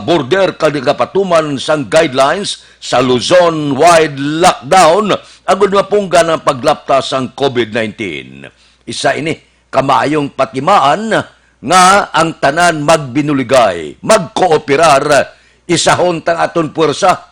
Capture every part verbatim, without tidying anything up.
border kag nagapatuman sang guidelines sa Luzon-wide lockdown agud mapunggan ang paglapta sang COVID nineteen. Isa ini ka maayong patimaan nga ang tanan magbinuligay, magkooperar, isahon tang aton puwersa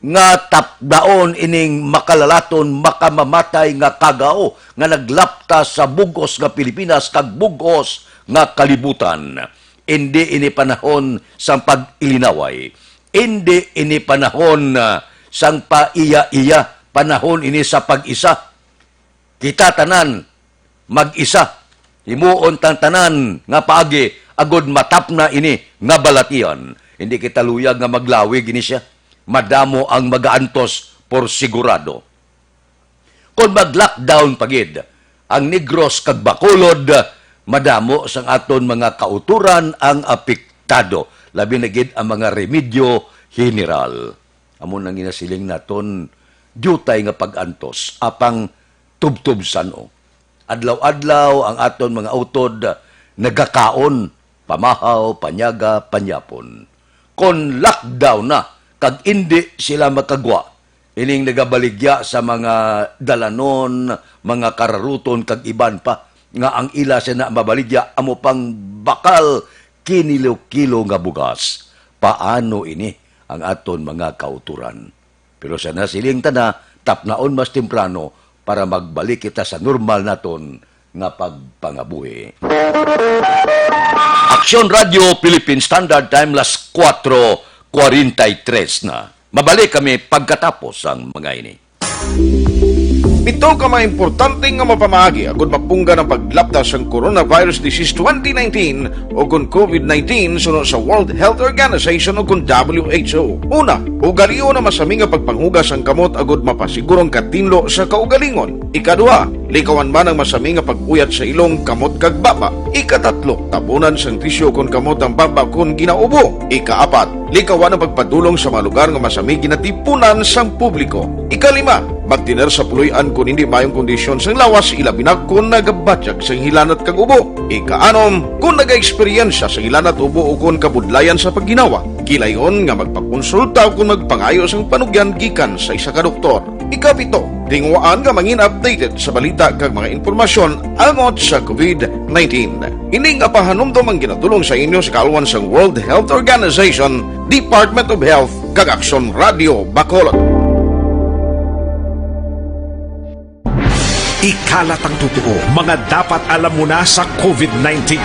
nga tapdaon ining makalalaton, makamamatay nga kagaw nga naglapta sa bug-os nga Pilipinas kag bug-os nga kalibutan. Indi ini panahon sang pag-ilinaway. Indi ini panahon, ah, sang paiya-iya. Panahon ini sa pag-isa. Kita tanan mag-isa. Himuon tang tanan nga paagi agud matapna ini nga balatian. Hindi kita luyag nga maglawig ini siya. Madamo ang magaantos por sigurado. Kon mag-lockdown pa gid ang Negros kag Bacolod, madamo sang aton mga kautoran ang apektado, labi na gid ang mga remedyo general. Amo nang ginasiling naton, diutay nga pag-antos, apang tubtob san-o. Adlaw-adlaw ang aton mga utod nagakaon, pamahaw, panyaga, panyapon. Kon lockdown na, kag indi sila makagwa, ining nagabaligya sa mga dalanon, mga kararuton, kag iban pa, nga ang ila sina mabaligya amo pang bakal, kinilo-kilo nga bugas. Paano ini ang aton mga kautoran? Pero sa nasiling ta na, tapnaon mas temprano para magbalik kita sa normal naton nga pagpangabuhi. Aksyon Radio Philippine Standard Time, las kuwatro kwarenta y tres na. Mabalik kami pagkatapos sang mga ini. Pito ka mga importante nga mapamaagi agud mapunggan ang paglapta sang coronavirus disease twenty nineteen o kon COVID nineteen suno sa World Health Organization o kon W H O. Una, ugalion ang masami nga pagpanghugas sang kamot agud mapasiguro ang katinlo sa kaugalingon. Ikaduha, likawan man ang masami nga pag-uyat sa ilong, kamot kag baba. Ikatatlo, tabunan sang tisyu kon kamot ang baba kon ginaubo. Ikaapat, likawan ang pagpadulong sa mga lugar nga masami ginatipunan sang publiko. Ikalima, magtener sa puloy-an kon hindi maayong kondisyon sang lawas, ilabi na kon nagabatyag sang hilanat kag ubo. Ikaanom, kon nagaeksperyensya sang hilanat, ubo, o kon kabudlayan sa pagginawa, gilayon nga magpakonsulta o kon magpangayo sang panugyan gikan sa isa ka doktor. Ikapito, tinguhaan nga mangin updated sa balita kag mga impormasyon angot sa COVID nineteen. Ini nga pahanumdom ang ginadulong sa inyo sa kaalwan sang World Health Organization, Department of Health, kag Aksyon Radio Bacolod. Ikalat ang totoo, mga dapat alam mo na sa COVID nineteen.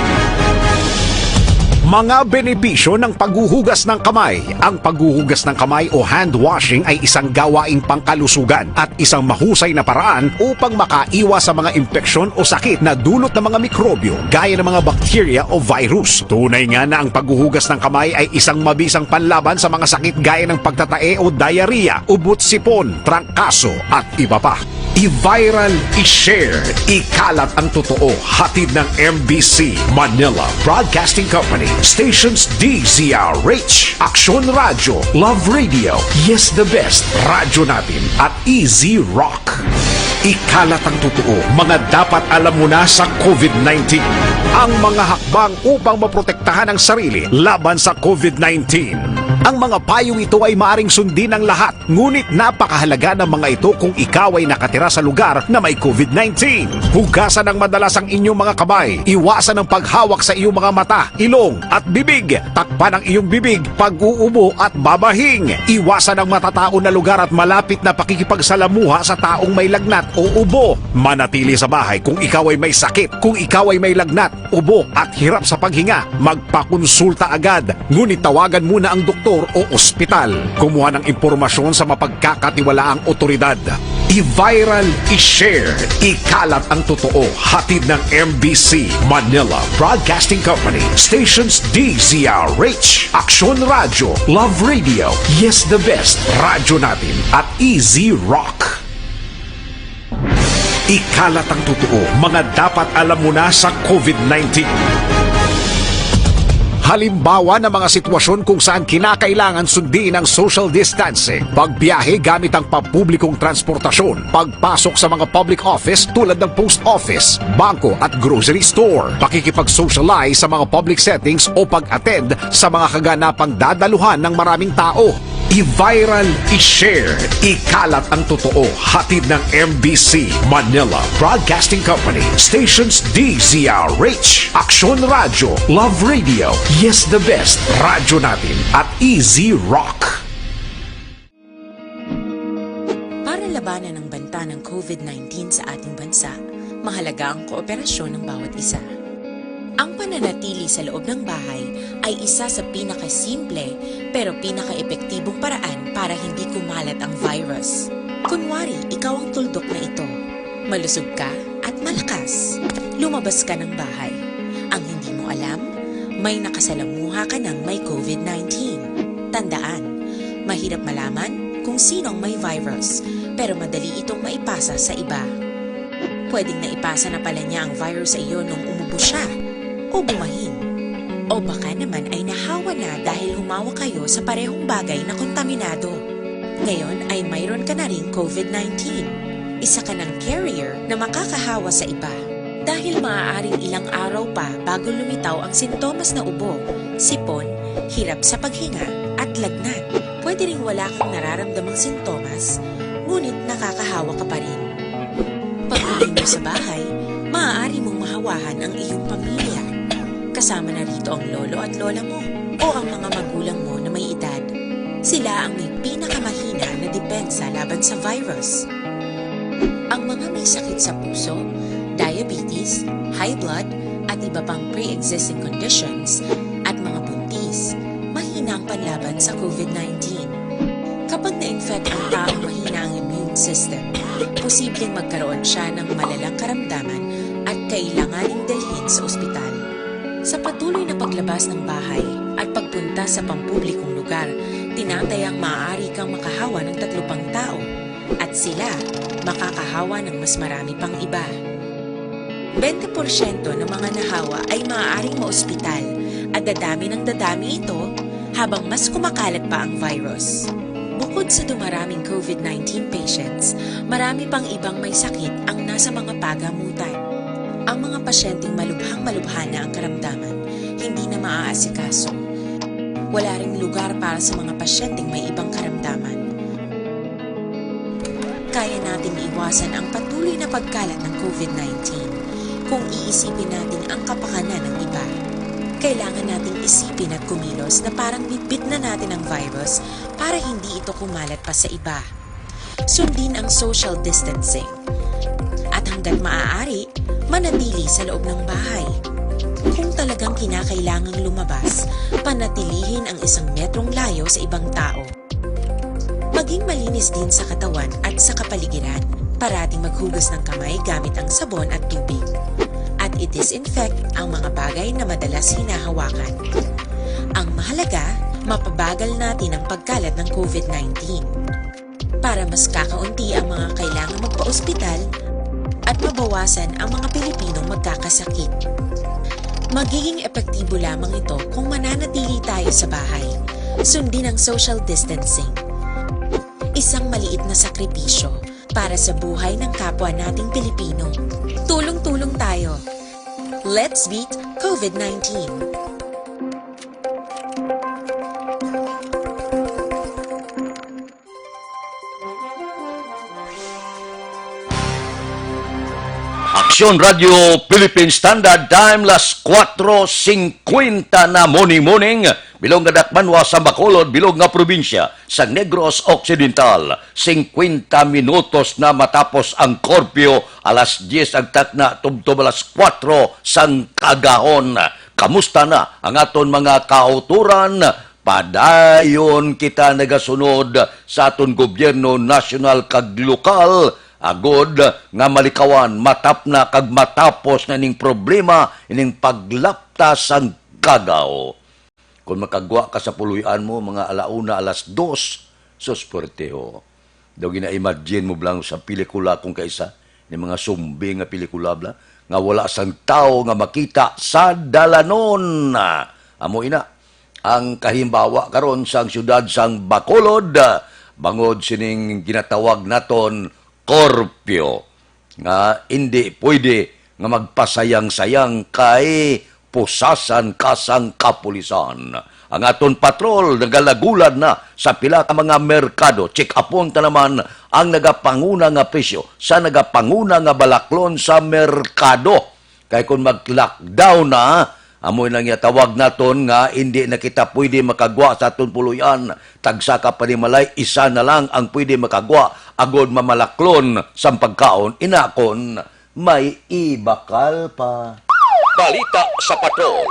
Mga benepisyo ng paghuhugas ng kamay. Ang paghuhugas ng kamay o hand washing ay isang gawaing pangkalusugan at isang mahusay na paraan upang makaiwas sa mga impeksyon o sakit na dulot ng mga mikrobyo gaya ng mga bakterya o virus. Tunay nga na ang paghuhugas ng kamay ay isang mabisang panlaban sa mga sakit gaya ng pagtatae o diarrhea, ubot sipon, trangkaso, at iba pa. I-viral, i-share, ikalat ang totoo. Hatid ng M B C Manila Broadcasting Company. Stations D Z R H, Aksyon Radyo, Love Radio, Yes the Best, Radyo Natin, at Easy Rock. Ikalat ang totoo, mga dapat alam mo na sa COVID nineteen. Ang mga hakbang upang maprotektahan ang sarili laban sa COVID nineteen. Ang mga payong ito ay maaring sundin ng lahat, ngunit napakahalaga ng mga ito kung ikaw ay nakatira sa lugar na may COVID nineteen. Hugasan ng madalas ang inyong mga kamay. Iwasan ang paghawak sa iyong mga mata, ilong, at bibig. Takpan ang iyong bibig pag-uubo at babahing. Iwasan ang matataon na lugar at malapit na pakikipagsalamuha sa taong may lagnat o ubo. Manatili sa bahay kung ikaw ay may sakit. Kung ikaw ay may lagnat, ubo, at hirap sa paghinga, magpakonsulta agad. Ngunit tawagan muna ang doktor o ospital. Kumuha ng impormasyon sa mapagkakatiwalaang otoridad. I-viral, i-share, ikalat ang totoo. Hatid ng M B C Manila Broadcasting Company. Stations D Z R H, Aksyon Radyo, Love Radio, Yes the Best, Radyo Natin, at Easy Rock. Ikalat ang totoo, mga dapat alam mo na sa COVID nineteen. Halimbawa ng mga sitwasyon kung saan kinakailangan sundin ang social distancing: pagbiyahe gamit ang pampublikong transportasyon, pagpasok sa mga public office tulad ng post office, bangko at grocery store, pakikipag-socialize sa mga public settings o pag-attend sa mga kaganapang dadaluhan ng maraming tao. I-viral, i-share, ikalat ang totoo. Hatid ng M B C Manila Broadcasting Company, stations D Z R H, Aksyon Radyo, Love Radio, Yes the Best, Radyo Natin, at Easy Rock. Para labanan ang banta ng COVID nineteen sa ating bansa, mahalaga ang kooperasyon ng bawat isa. Ang pananatili sa loob ng bahay ay isa sa pinakasimple pero pinakaepektibong paraan para hindi kumalat ang virus. Kunwari, ikaw ang tuldok na ito. Malusog ka at malakas. Lumabas ka ng bahay. Ang hindi mo alam, may nakasalamuha ka ng may COVID nineteen. Tandaan, mahirap malaman kung sino ang may virus, pero madali itong maipasa sa iba. Pwedeng naipasa na pala niya ang virus sa iyo nung umubo siya o bumahin. O baka naman ay nahawa na dahil humawak kayo sa parehong bagay na kontaminado. Ngayon ay mayroon ka na ring COVID nineteen. Isa ka ng carrier na makakahawa sa iba. Dahil maaaring ilang araw pa bago lumitaw ang sintomas na ubo, sipon, hirap sa paghinga, at lagnat. Pwede ring wala kang nararamdamang sintomas, ngunit nakakahawa ka pa rin. Pag-uwi mo sa bahay, maaari mong mahawahan ang iyong pamilya. Kasama na rito ang lolo at lola mo o ang mga magulang mo na may edad. Sila ang may pinakamahina na depensa laban sa virus. Ang mga may sakit sa puso, diabetes, high blood, at iba pang pre-existing conditions, at mga buntis, mahina ang panlaban sa COVID nineteen. Kapag na-infect ang taong mahina ang immune system, posibleng magkaroon siya ng malalang karamdaman at kailanganing dalhin sa ospital. Sa patuloy na paglabas ng bahay at pagpunta sa pampublikong lugar, tinatayang maaari kang makahawa ng tatlo pang tao at sila makakahawa ng mas marami pang iba. Bente porsyento ng mga nahawa ay maaaring maospital at dadami ng dadami ito habang mas kumakalat pa ang virus. Bukod sa dumaraming COVID nineteen patients, marami pang ibang may sakit ang nasa mga pagamutan. Ang mga pasyenteng malubhang-malubha na ang karamdaman, hindi na maaasikaso. Wala ring lugar para sa mga pasyenteng may ibang karamdaman. Kaya nating iwasan ang patuloy na pagkalat ng COVID nineteen kung iisipin natin ang kapakanan ng iba. Kailangan nating isipin at kumilos na parang bitbit na natin ang virus para hindi ito kumalat pa sa iba. Sundin ang social distancing. At hanggat maaari, manatili sa loob ng bahay. Kung talagang kinakailangang lumabas, panatilihin ang isang metrong layo sa ibang tao. Maging malinis din sa katawan at sa kapaligiran. Parating maghugas ng kamay gamit ang sabon at tubig. At i-disinfect ang mga bagay na madalas hinahawakan. Ang mahalaga, mapabagal natin ang pagkalat ng COVID nineteen. Para mas kakaunti ang mga kailangang magpa-ospital at mabawasan ang mga Pilipinong magkakasakit. Magiging epektibo lamang ito kung mananatili tayo sa bahay. Sundin ang social distancing. Isang maliit na sakripisyo para sa buhay ng kapwa nating Pilipino. Tulong-tulong tayo. Let's beat COVID nineteen. Aksyon Radio Philippine Standard Time, las kuwatro singkwenta na morning, morning. Bilog nga dakbanwa sa Bacolod, bilog nga probinsya sa Negros Occidental. Singkwenta minutos na matapos ang korpyo, alas diyes ang takna, tubtob alas kuwatro sang kagahon. Kamusta na ang aton mga kautoran? Padayon kita nagasunod sa aton gobyerno nasyonal kag lokal, agod nga malikawan, matapna kag matapos na ning problema, ining paglapta sang kagaw. Kon makagwa ka sa puloy-an mo, mga ala una, alas dos, sus, puwerte ho. Daw gina-imagine mo bala sa pelikula kung kaisa, ni mga zombie nga pelikula bala, nga wala sang tawo nga makita sa dalanon. Amo ina ang kahimbawa karon sang siyudad sang Bacolod, ah, bangod sining ginatawag naton curfew, nga indi pwede nga magpasayang-sayang kay pusasan ka sang kapulisan. Ang aton patrol nagalagulan na sa pila ka mga merkado. Check upon ta naman ang nagapanguna nga presyo sa nagapanguna nga balaklon sa merkado. Kay kung mag-lockdown na, amo na nga tawag naton nga hindi na kita pwede makagwa sa aton puloy-an. Tagsa ka panimalay, isa na lang ang pwede makagwa agod mamalaklon sang pagkaon. Ina kon may ibakal pa. Balita sa Patrol.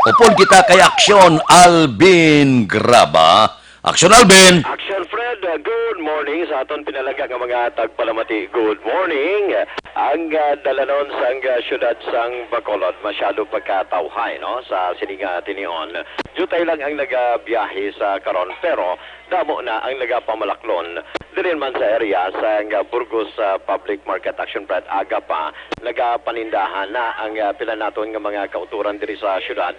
Upod kita kay Aksyon Alvin Graba. Aksyon Alvin! Action Fred, uh, good morning sa aton pinalangga nga mga tagpalamati. Good morning. Ang, uh, dalanon sang, uh, siyudad sang Bacolod masyado pagkatawhay, no, sa sini nga tinion. Diutay lang ang nagabiyahe sa karon, pero damo na ang nagapamalaklon diri man sa area sang, uh, Burgos, uh, Public Market. Action Fred, aga pa nagapanindahan na ang, uh, pila naton nga mga kauturan diri sa siyudad,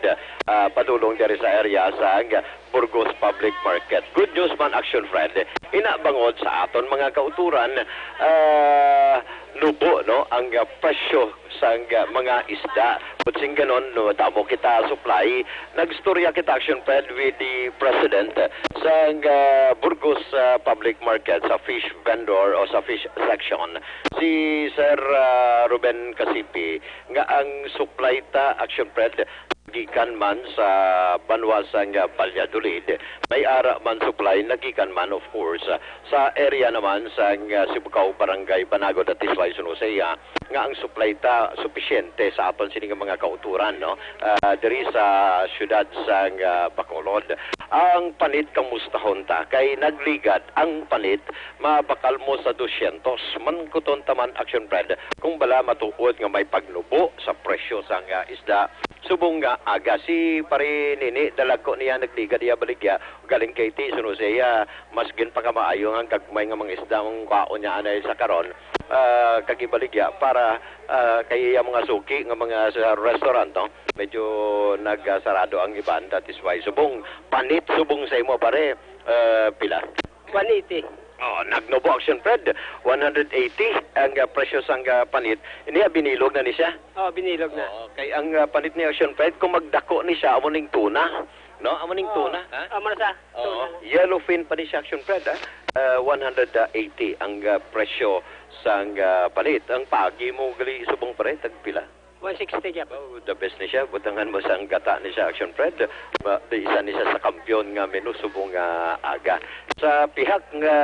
uh, padulong diri sa area sang Burgos Public Market. Good news man, Action Fred. Ina bangod sa aton mga kauturan, ah, nubo, no, ang, ah, presyo sang, ah, mga isda. But sing ganon, no, damo kita supply. Nagstorya kita, Action Fred, with the president sang, ah, Burgos, ah, Public Market, sa fish vendor o sa fish section, si Sir, ah, Ruben Casipi, nga ang supply ta, Action Fred, gikan man sa banwa sang Valladolid, may ara man supply nagikan man, of course, sa area naman sang, ah, Sibukaw, Barangay Banagod, Atisbay, San Jose, ah, nga ang supply ta supisyente sa aton sini nga mga kauturan, no? Ah, diri sa siyudad sang, ah, Bacolod. Ang panit, kamustahon ta? Kay nagligad ang panit, mabakal mo sa dosyentos. Mankuton ta man, Action Fred, kung bala matuod nga may pagnubo sa presyo sang, ah, isda. Subong nga aga, si Pare Nini, dalagko niya nagligad iya baligya, galing kay ti, suno siya, mas ginpakamaayo nga gagmay nga mga isda ang kwaon niya anay sa karon, ah, kag ibaligya para, ah, kay iya mga suki nga mga sa restaurant, no? Medyo nagsarado ang iban, that is why. Subong, panit, subong sa imo, pare, ah, pila? One eighty. Oh, nagnubo, Action Fred, one hundred eighty ang, ah, presyo sang, ah, panit. Ini, ah, binilog na ni siya? Oh, binilog na. Oo, kay ang, ah, panit ni Action Fred, kung magdako ni siya, amo ning tuna. No? Amo ning Oo. tuna, ha? Amo na siya. Oo. Tuna. Yellowfin pa ni siya, Action Fred, ha? Ah, one hundred eighty ang, ah, presyo sang, ah, panit. Ang paagi mo gali subong, pare, tagpila? One sixty gyapon. Oh, the best ni siya. Butangan mo sang gata ni siya, Action Fred. Ma-, isa ni siya sa kampiyon nga menu subong nga aga. Sa pihak nga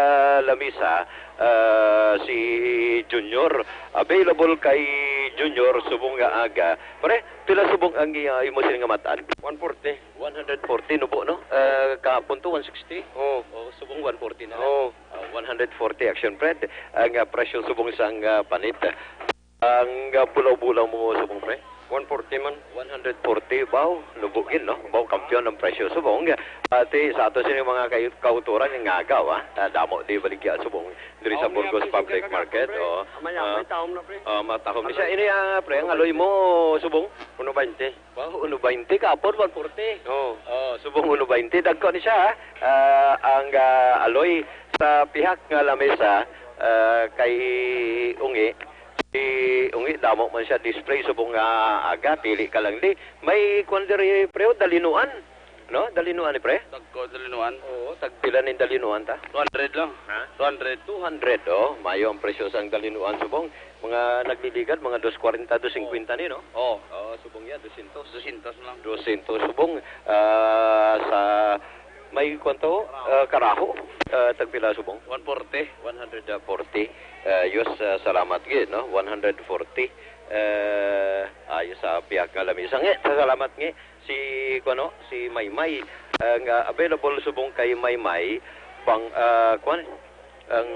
lamisa, ah, si Junior, available kay Junior subong nga aga. Pare, pila subong ang, ah, imo sini nga matan? One forty. One hundred forty nubo, no? Ah, kahapon to, one sixty. Oo. Oh, subong one forty na lang. Oo. Ah, one hundred forty, Action Fred. Ang, ah, presyo subong sang, ah, panit. Ang, ah, bulaw-bulaw mo subong, pre? One forty man. One hundred forty, baw, nubo gid, no? Baw, kampiyon ang presyo subong. Pati sa ato sini mga kay-, kauturan nga agaw, ah. Ah, damo di baligya subong diri sa Taom niya, Burgos pre, Public sige, Market, pre. Oh. Amaya, Ah, pre, taom na, pre. Ah, matahom ni siya. Aloy. Ini, ah, pre, ang aloy mo subong? Uno bainte. Wow, uno bainte, kapon, one forty. Oo. Oh, subong uno bainte. Dagko ni siya, ha? Ah, ang, ah, aloy sa pihak nga lamesa, ah, kay Ungi. Si Ungi, damo man siya display subong nga aga, pili ka lang di. May kwan diri, pre, dalinuan. No? Dalinuan ni, pre? Dagko, dalinuan. Oo, tagpila ning dalinuan ta? Two hundred lang. Ha? Two hundred. Two hundred, oh. Mayo ang presyo sang dalinuan subong. Mga nagliligad, mga dos kwarenta, dos singkwenta ni, no? Oo. Oo, subong ya, dosyentos. Dosyentos lang. Dosyentos subong, ah, sa may kwanto, ah, karaho, ah, tagpila subong? One forty. One hundred forty. Ah, yus, ah, salamat gid, no? One hundred forty. Ah, ayos sa pihak nga lamisa. Ngi, salamat ngi. Si, kuno, si Maymay, ah, nga available subong kay Maymay, pang, ah, kuan, ang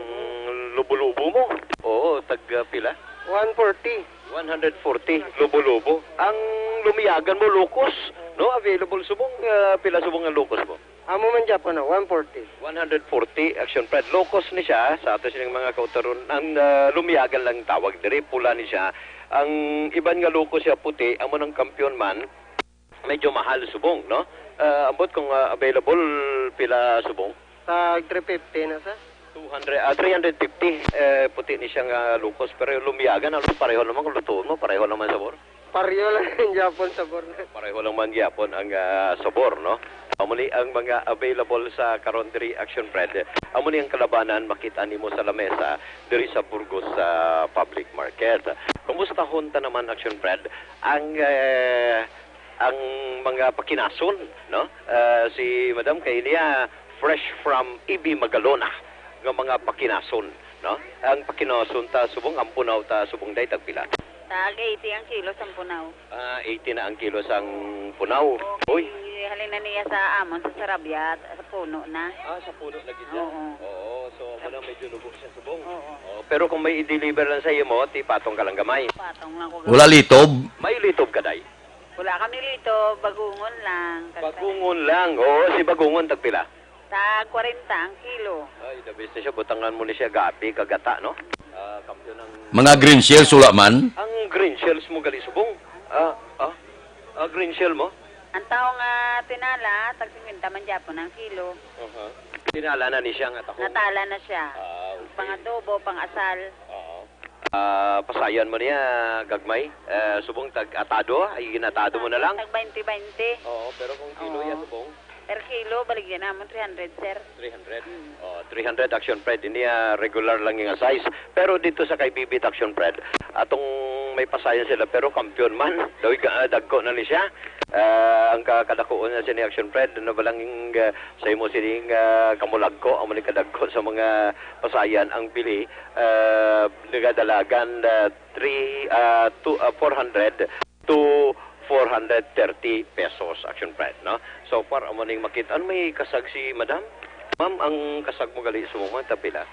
lubo-lubo mo. Oo, tag, ah, pila? One forty. One hundred forty, lubo-lubo. Ang lumiyagan mo, locos, no? Available subong, ah, pila subong ang locos mo? Amo man gyapon, no? One forty. One hundred forty, Action Fred. Locos ni siya, sa ato sining mga kauturan. Ang, ah, lumiyagan lang tawag diri, pula ni siya. Ang iban nga locos siya, puti, amo nang kampiyon man. Medyo mahal subong, no? Ah, ambot kung, ah, available, pila subong? Tag three fifty na, sir. Two hundred, ah, three hundred fifty, eh, puti ni siya nga lukos, pero lumiyagan, ano, pareho naman kung lutuon mo, pareho naman sabor. Pareho lang ang Japon sabor na. Pareho lang man gyapon ang, ah, sabor, no? Amo ni ang mga available sa karon diri, Action Fred. Amo ni ang kalabanan makita nimo sa lamesa diri sa Burgos sa public market. Kumustahon ta naman, Action Fred, ang, eh, ang mga pakinason, no? Ah, si Madam kay niya fresh from E B Magalona nga mga pakinason, no? Ang pakinason ta subong, ang punaw ta subong, day, tagpila? Tag eighty ang kilo sang punaw. Ah, eighty na ang kilo sang punaw. Uy. Halin na niya sa amon, sa Sarabia, sa puno na. Ah, sa puno na gid na? Oo. Oo, so amo na medyo lubo siya subong. Oo. Oo, pero kung may i-deliver lang sa imo, ti patong ka lang gamay. Patong lang ko gamay. Wala litob? May litob ka, day? Wala kami litob, bagungon lang. Bagungon lang. Oo, si bagungon tagpila? Tag kwarenta ang kilo. Ay, the best na siya. Butangan mo ni siya gabi, kagata, no? Ah, kampiyon ang Mga green shells, wala man? Ang green shells mo gali subong. Ah, ah. Ah, green shell mo? Ang tao nga tinala, tag singkwenta man gyapon ang kilo. Aha. Tinala na ni siya nga tahong. Natala na siya. Ah, okay. Pang-adobo, pang-asal. Oo. Ah, pasayan mo niya, gagmay. Eh, subong tag-atado, ay ginatado mo na lang. Tag baynte baynte. Oo, pero kung kilo, oo, ya subong? Per kilo, baligyan namon three hundred, sir. Three hundred? Mm. Oh, three hundred, Action Fred. Hindi, ah, regular lang yung size. Pero dito sa kay Bibit, Action Fred, atong may pasayan sila, pero kampiyon man. Daw, ah, dagko na ni siya. Ah, ang ka-, kadakuon na siya ni Action Fred, ano ba lang yung, ah, sa imo sining, ah, kamulagko, amo ni kadagko sa mga pasayan ang bili, ah, nagadalagan, ah, three, ah, two, ah, four hundred to four hundred thirty pesos, Action Fred, no? So far, amo ning makita. Ano may kasag si Madam? Ma'am, ang kasag mo gali sa mga tapila?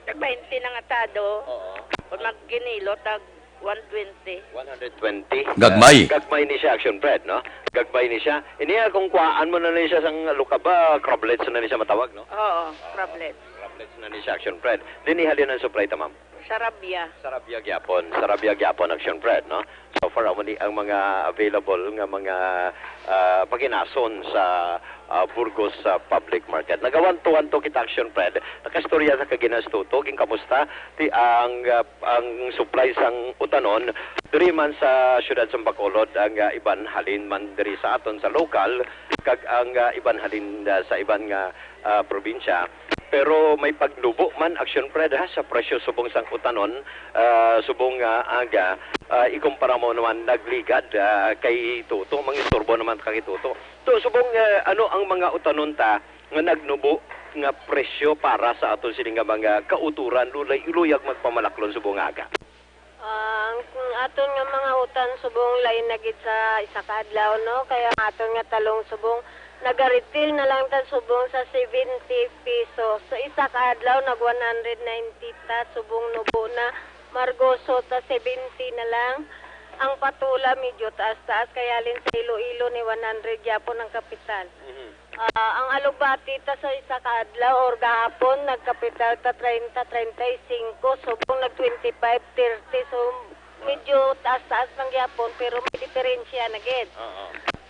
Tag baynte nang atado. Oo. Kung magkinilo, tag one twenty. One hundred twenty? Gagmay. Ah, gagmay ni siya, Action Fred, no? Gagmay ni siya. Ini, ah, kung kuhaan mo na ni siya sang lukab, ah, crablets na ni siya matawag, no? Oo, crablets. Crablets na ni siya, Action Fred. Dinhi halin ang supply ta, ma'am? Sarabia. Sarabia gyapon. Sarabia gyapon, Action Fred, no? So far, amo ni ang mga available nga mga, ah, paginason sa, ah, Burgos sa public market. Nagawanto-wanto kita, Action Fred. Nakaistorya sa kaginastuto, ginkamusta ti ang, ah, ang supply sang utanon diri man sa siyudad sa Bacolod, ang, ah, iban halin man diri sa aton sa lokal, kag ang, ah, iban halin, ah, sa iban nga, ah, probinsya. Pero may pagnubo man, Action Fred, ha, sa presyo subong sang utanon, ah, subong nga aga, ah, ikumpara mo naman nagligad, ah, kay tuto, mangistorbo naman kay tuto. So, subong, ah, ano ang mga utanon ta nga nagnubo nga presyo para sa aton sini nga mga kautoran, lulay-, luyag magpamalaklon subong nga aga? Ang aton nga mga utan subong lain na gid sa isa ka adlaw, no? Kaya ang aton nga talong subong, nagaritil na lang ta subong sa seventy pesos. Sa isa ka adlaw, nag one hundred ninety ta subong nubo na, margoso ta seventy na lang. Ang patola medyo taas-taas, kaya halin sa Iloilo ni one hundred gyapon ang kapital. Mhm. Ah, ang alugbati ta sa isa ka adlaw or gahapon, nagkapital ta treinta, treinta y cinco, subong nag twenty-five, thirty. So, medyo taas-taas lang gyapon, pero may diferensya na gid. Oo.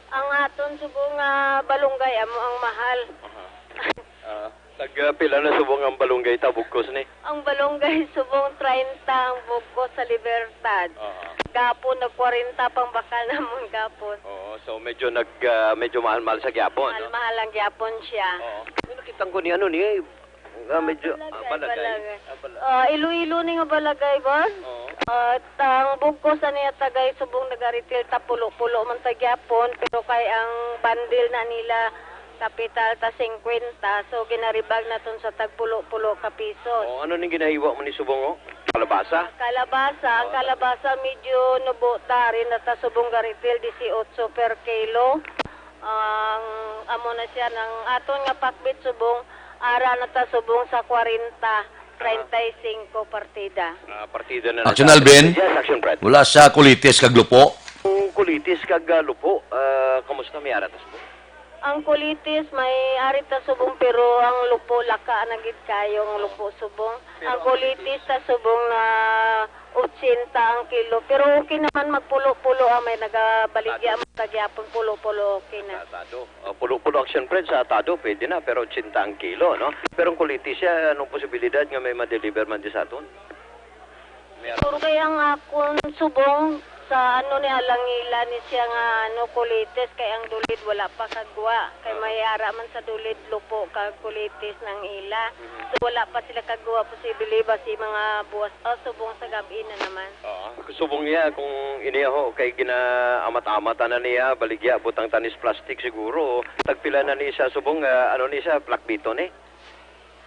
Ang aton subong nga balunggay, amo ang mahal. Aha. Ah, tag, ah, pila na subong ang balunggay ta, bugkos ni? Ang balunggay subong treinta ang bugkos sa Libertad. Oo. Gapon, nag kwarenta pang bakal namon gapon. Oo, so medyo nag, ah, medyo mahal-mahal sa gyapon, no? Mahal-mahal ang gyapon siya. Oo. May nakita ko ni ano ni, eh, nga medyo, ah, balagay, balagay. Ah, bala-, ah, Iloilo ni nga balagay, boss. Oo. Ah, tang bugkos sa niya tagay subong nagaritil ta pulo-pulo man ta gyapon, pero kay ang bandil na nila kapital ta singkwenta, so ginaribag naton sa tag pulo-pulo ka pisos. Oh, ano ning ginahiwa mo ni subong, oh? Kalabasa? Kalabasa, ang kalabasa medyo nubo ta, ari na ta subong garitil, dieciocho per kilo. Ang amo na siya, nang aton nga pakbit subong, ara na ta subong sa kwarenta, treinta y cinco partida. Ah, partida na Action, Alvin. Yes, Action Fred. Wala sa kulitis kag lupo? Ang kulitis kag, ah, lupo, ah, kamusta, may ara ta subong? Ang kulitis may ari ta subong, pero ang lupo laka na gid kayo ang lupo subong. Ang kulitis ta subong na eighty ang kilo. Pero okay naman magpulo-pulo, ah, may nagabaligya man tagyapon pulo-pulo, okay na. Sa atado. Oh, pulo-pulo, Action Fred, sa atado, pwede na, pero eighty ang kilo, no? Pero ang kulitis siya, anong posibilidad nga may ma-deliver man di sa aton? Meron. Pero kay ang akon subong sa ano ni Alangila ni siya nga ano, kulitis, kay ang dulid wala pa kagwa. Kay Ah. may ara man sa dulid lupo kag kulitis nang ila. Mhm. So, wala pa sila kagwa, posible ba si mga buwas, ah, subong sa gabi na naman. Oo. Subong niya, kung iniya ho, kay ginaamat-amatan na niya, baligya, butang tanis plastic siguro. Tagpila na ni siya subong, ah, ano ni siya, plakbito ni?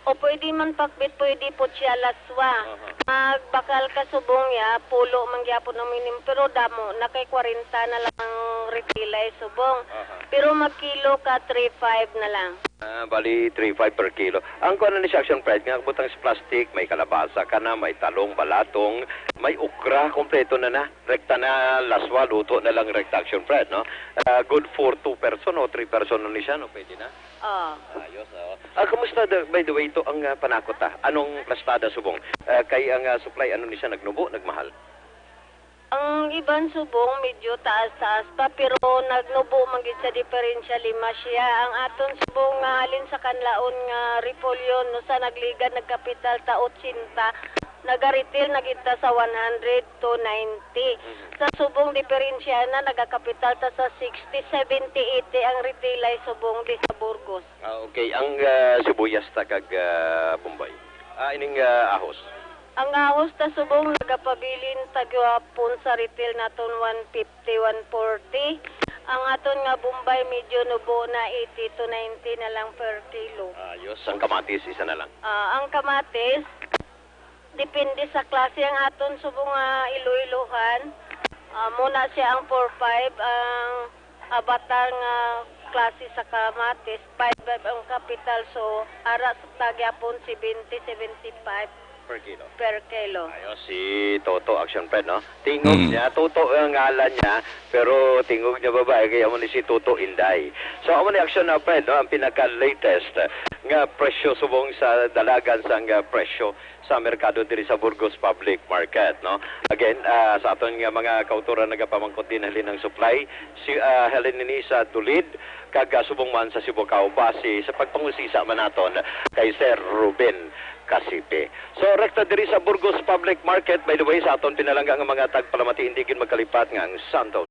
O pwede man pakbit, pwede po siya laswa. Aha. Magbakal ka subong ya, pulo man gyapon ang minimum, pero damo na kay kwarenta na lang ang retail ay subong. Aha. Pero magkilo ka, three five na lang. Ah, bali, three five per kilo. Ang kuwan na ni sa Action Pride, nga butang sa plastic, may kalabasa ka na, may talong, balatong, may okra, kompleto na na. Rekta na, laswa, luto na lang rekta Action Pride, no? Ah, good for two person o three person na ni siya, no? Pwede na. Ah. Ayos, oh. Ah, kumusta, the- by the way, ito ang, ah, panakot, ah? Anong plastada subong? Ah, kay ang, ah, supply, ano ni siya, nagnubo, nagmahal? Ang iban subong, medyo taas-taas pa, pero nagnubo man gid sa diferensya, lima siya. Ang aton subong nga halin sa kanlaon nga repolyo, no, sa nagligad, nagkapital ta eighty, naga-retail na gid ta sa one hundred to ninety. Mhm. Sa subong, diferensya na, nagakapital ta sa sixty, seventy, eighty ang retail ay subong di sa Burgos. Ah, okay. Ang, ah, sibuyas ta kag, ah, Bombay? Ah, ining, ah, ahos? Ang ahos ta subong nagapabilin ta gyapon sa retail naton one fifty, one forty. Ang aton nga Bombay medyo nubo na, eighty to ninety na lang per kilo. Ayos. Ang kamatis, isa na lang. Ah, ang kamatis, depende sa klase ang aton subong nga ilo-ilohan. Ah, muna siya ang four five, ang avatar nga klase sa kamatis, five five ang kapital, so ara sa ta gyapon seventy, seventy-five per kilo. Per kilo. Ayo si Toto Action Friend, no? Tingog Mm. niya, Toto ang ngalan niya, pero tingog niya babae, kaya mo ni si Toto Inday. So, amo ni Action na, Friend, no? Ang pinaka-latest nga presyo subong sa dalagan sang, ah, presyo sa merkado diri sa Burgos Public Market, no? Again, ah, sa aton nga mga kautoran nagapamangkot din halin ang supply, si, ah, halin ini sa Dulid, kag, ah, subong man sa Sibugao, base sa pagpangusisa man naton kay Sir Ruben Casipe. So, rekta diri sa Burgos Public Market, by the way, sa aton pinalangga nga mga tagpalamati, hindi gid magkalipat nga ang Santo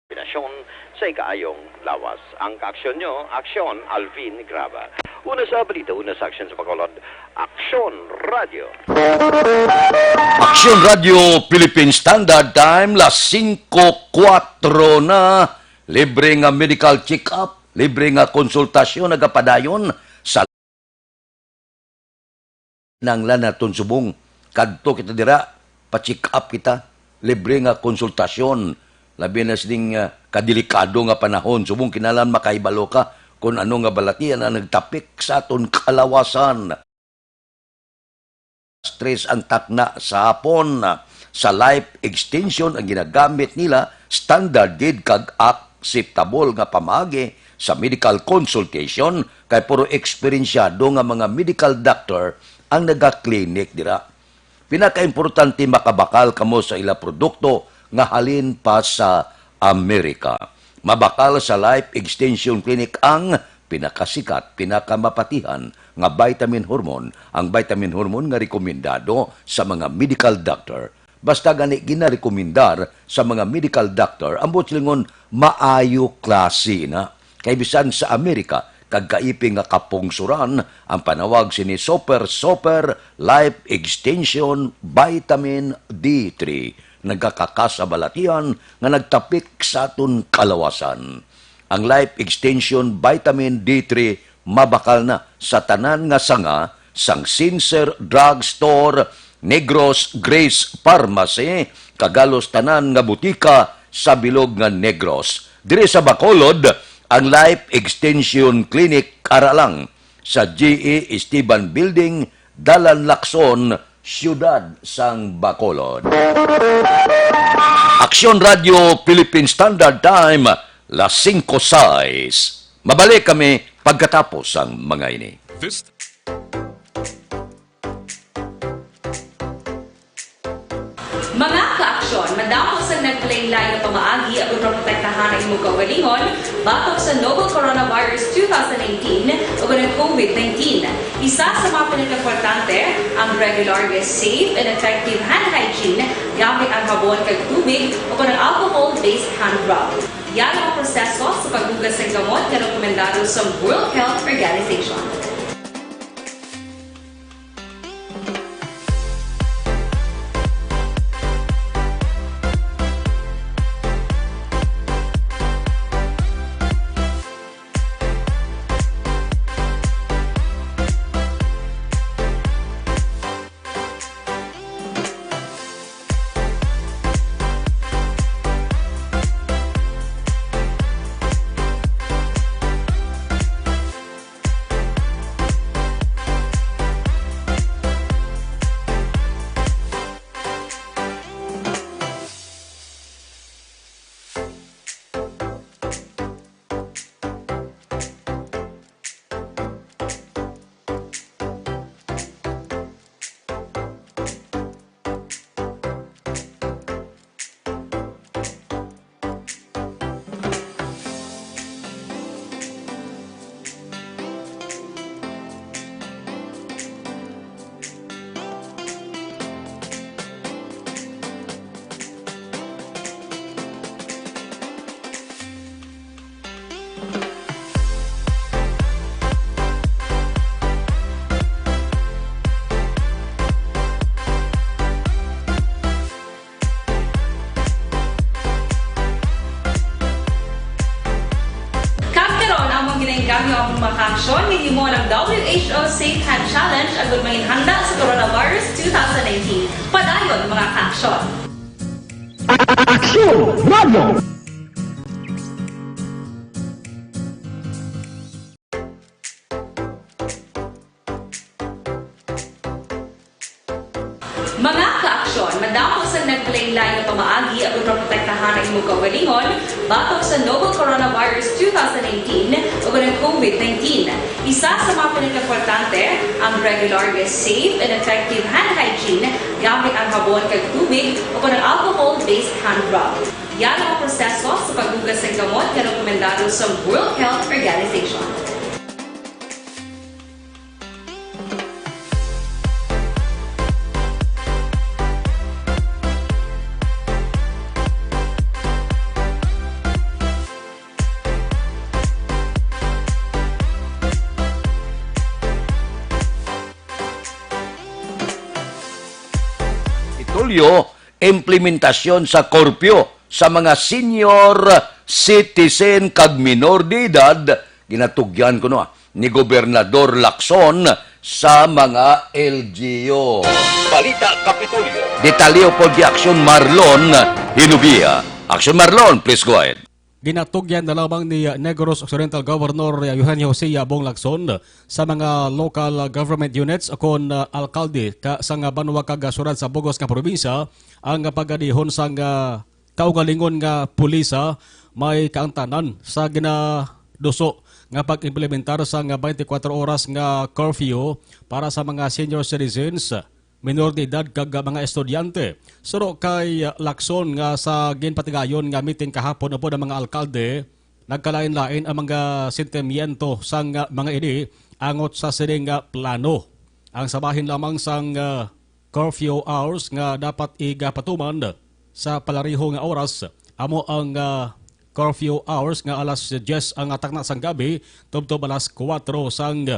Kombinasyon sa ikaayong lawas. Ang kaaksyon nyo, Aksyon Alvin Graba. Una sa balita, una sa aksyon sa Bacolod, Aksyon Radio. Aksyon Radio Philippine Standard Time, las singko kuwatro na. Libre nga medical check-up, libre nga konsultasyon nagapadayon sa nanglan naton subong. Kadto kita dira, pa-check up kita, libre nga konsultasyon. Labi na sining, ah, kadelikado nga panahon, subong kinahanglan makahibalo ka kung ano nga balatian ang nagtapik sa aton kalawasan. Stress ang takna sa hapon. Sa life extension ang ginagamit nila, standard gid kag acceptable nga pamaagi sa medical consultation, kay puro eksperensyado nga mga medical doctor ang nagaklinik dira. Pinakaimportante, makabakal kamo sa ila produkto nga halin pa sa Amerika. Mabakal sa Life Extension Clinic ang pinakasikat, pinakamapatihan nga vitamin hormone, ang vitamin hormone nga rekomendado sa mga medical doctor. Basta gani ginarekomendar sa mga medical doctor, ang buot silingon, maayo klase na. Kay bisan sa Amerika, kag kaiping nga kapungsuran, ang panawag sini Super Super Life Extension Vitamin D three. Nagakakasabalatian nga nagtapik sa aton kalawasan. Ang Life Extension Vitamin D three mabakal na sa tanan nga sanga sang Sincere Drug Store, Negros Grace Pharmacy, kag halos tanan nga butika sa bilog nga Negros. Diri sa Bacolod, ang Life Extension Clinic ara lang sa G E Esteban Building, Dalan Lacson, siyudad sang Bacolod. Aksyon Radio Philippine Standard Time, las singko sais. Mabalik kami pagkatapos sang mga ini. This Mga kaaksyon, madamo sang naglain-lain nga pamaagi ang pagprotektahan ang imong kaugalingon batok sa novel coronavirus two thousand nineteen o ang COVID nineteen. Isa sa mga pinakaimportante ang regular nga safe and effective hand hygiene gamit ang habon kag tubig o ang alcohol-based hand rub. Yan ang proseso sa paghugas sang gamot nga rekomendado sa World Health Organization. Kag karon, among ginaengganyo ang mga kaaksyon nga gihimo ng W H O Safe Hand Challenge agud manginhanda sa coronavirus two thousand nineteen. Padayon, mga kaaksyon. Aksyon Radio! Mga kaaksyon, madamo sang naglain-lain nga pamaagi ang pagprotektahan ang imong kaugalingon batok sa novel coronavirus two thousand nineteen o ang COVID nineteen. Isa sa mga pinakaimportante ang regular nga safe and effective hand hygiene gamit ang habon kag tubig o ang alcohol-based hand rub. Yan ang proseso sa paghugas sang gamot nga rekomendado sa World Health Organization. Itulyo, implementasyon sa curfew sa mga senior citizen kag minor de edad, ginatugyan kuno, ah, ni Gobernador Lacson sa mga L G U. Balita Kapitolyo. Detalye upod kay Aksyon Marlon Hinubia. Aksyon Marlon, please go ahead. Ginatugyan na lamang ni Negros Occidental Governor Eugenio Jose Bong Lacson sa mga local government units o kon, ah, alkalde ka, sa nga banwa kag, ah, syudad sa bug-os nga probinsya ang, ah, pagadihan sang, ah, kaugalingon nga pulisa may kaangtanan sa ginaduso nga pag-implementar sang twenty-four oras nga curfew para sa mga senior citizens, minor de edad kag mga estudyante. Suno kay Lacson nga sa ginpatigayon nga meeting kahapon upod ang mga alkalde, nagkalain-lain ang mga sentimiento sang mga ini angot sa sining nga plano. Ang sa bahin lamang sang, ah, curfew hours nga dapat igapatuman sa palariho nga oras amo ang, ah, curfew hours nga alas diyes ang takna sang gabi tubtob alas kuwatro sang